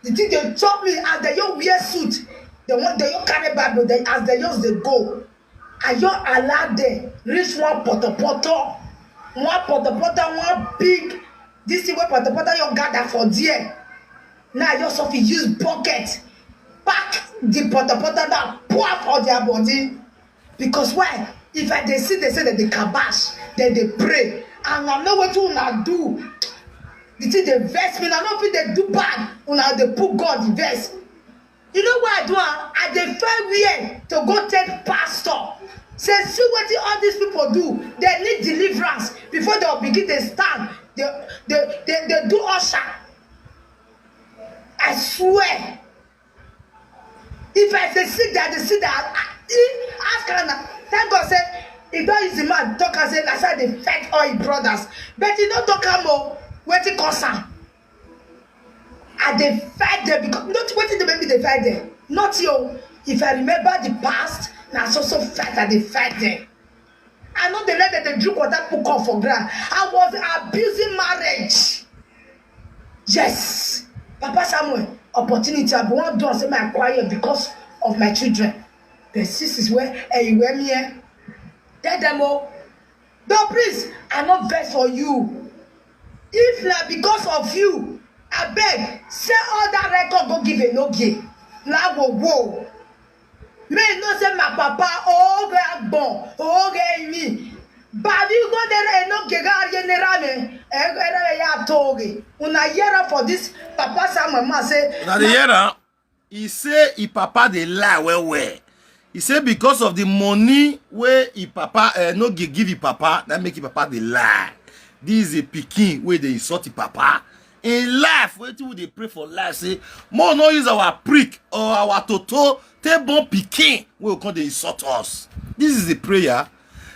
The thing dey chop me as dem just wear suit, dem wan dem just carry bible dem as dem just dey go. I just allow them reach one potopoto, one potopoto, one big this thing wey potopoto just gather for there. Now I just of use bucket pack the potopoto now pour am for their body. Because why? If I dey see dem say dem dey kabash, dem dey pray, and I know wetin una do. The thing dey vex me, una no fit dey do bad, una dey put God vex. You know why I do am? I dey find where to go take pastor. Say see wetin all these people do. Dem need deliverance before dem begin dey stand. Dey dey dey dey do usher. I swear. If I dey sit there, I dey sit there. I, I, ask am na. Thank God say e don easy man talk am say na so I dey fight all him brothers. But e no talk am o. Wetin cause am? I dey fight them because not wetin dey make me dey fight them. Not you. If I remember the past, na so so fight I dey fight them. I no dey let them dey drink water put cup for ground. I was abusing marriage. Yes, Papa Samuel, opportunity I be wan do am say my quiet because of my children. The sis is where eh, where me eh. Tell them oh, Don Prince, I no vex for you. If na because of you, abeg sell all that record go give Enogie. Lawo wo. Make you know say my papa oge agbon oge imi. Babi go there Enogie ga ye ne rame. Ere ya toge. Una hear am for this papa Samuel ma say. Una dey hear am? He say him papa dey lie well well. He say because of the money wey him papa uh, no give give him papa, that make him papa dey lie. This is a pikin wey dey insult him papa. In life, wetin we dey pray for life say, make we no use our prick or our toto take born pikin wey go come dey insult us. This is the prayer.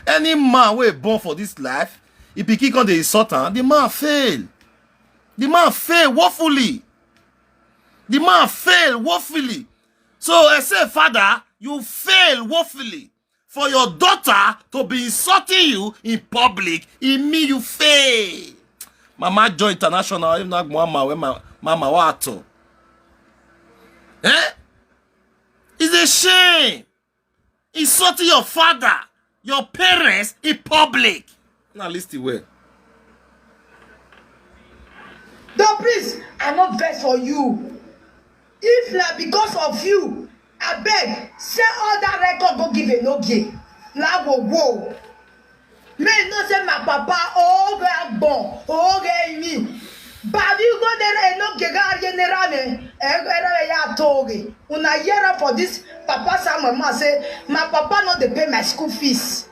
Any man wey born for this life, if pikin come dey insult am, the man fail. The man fail woefully. The man fail woefully. So I say, father, you fail woefully. For your daughter to be insulting you in public, e mean you fail. Mama Joy International, if not mama, where my mama wato. Eh? It's a shame. Insulting your father, your parents in public. Now listen well. Though please, I no vex for you. If na because of you, abeg send all that record go give Enogie. Lawo wo. Make you know say my papa oge agbon oge imi. Babi go there Enogie ga ariye ne rame. Ere ya toge. Una hear am for this papa Samuel ma say my papa no dey pay my school fees.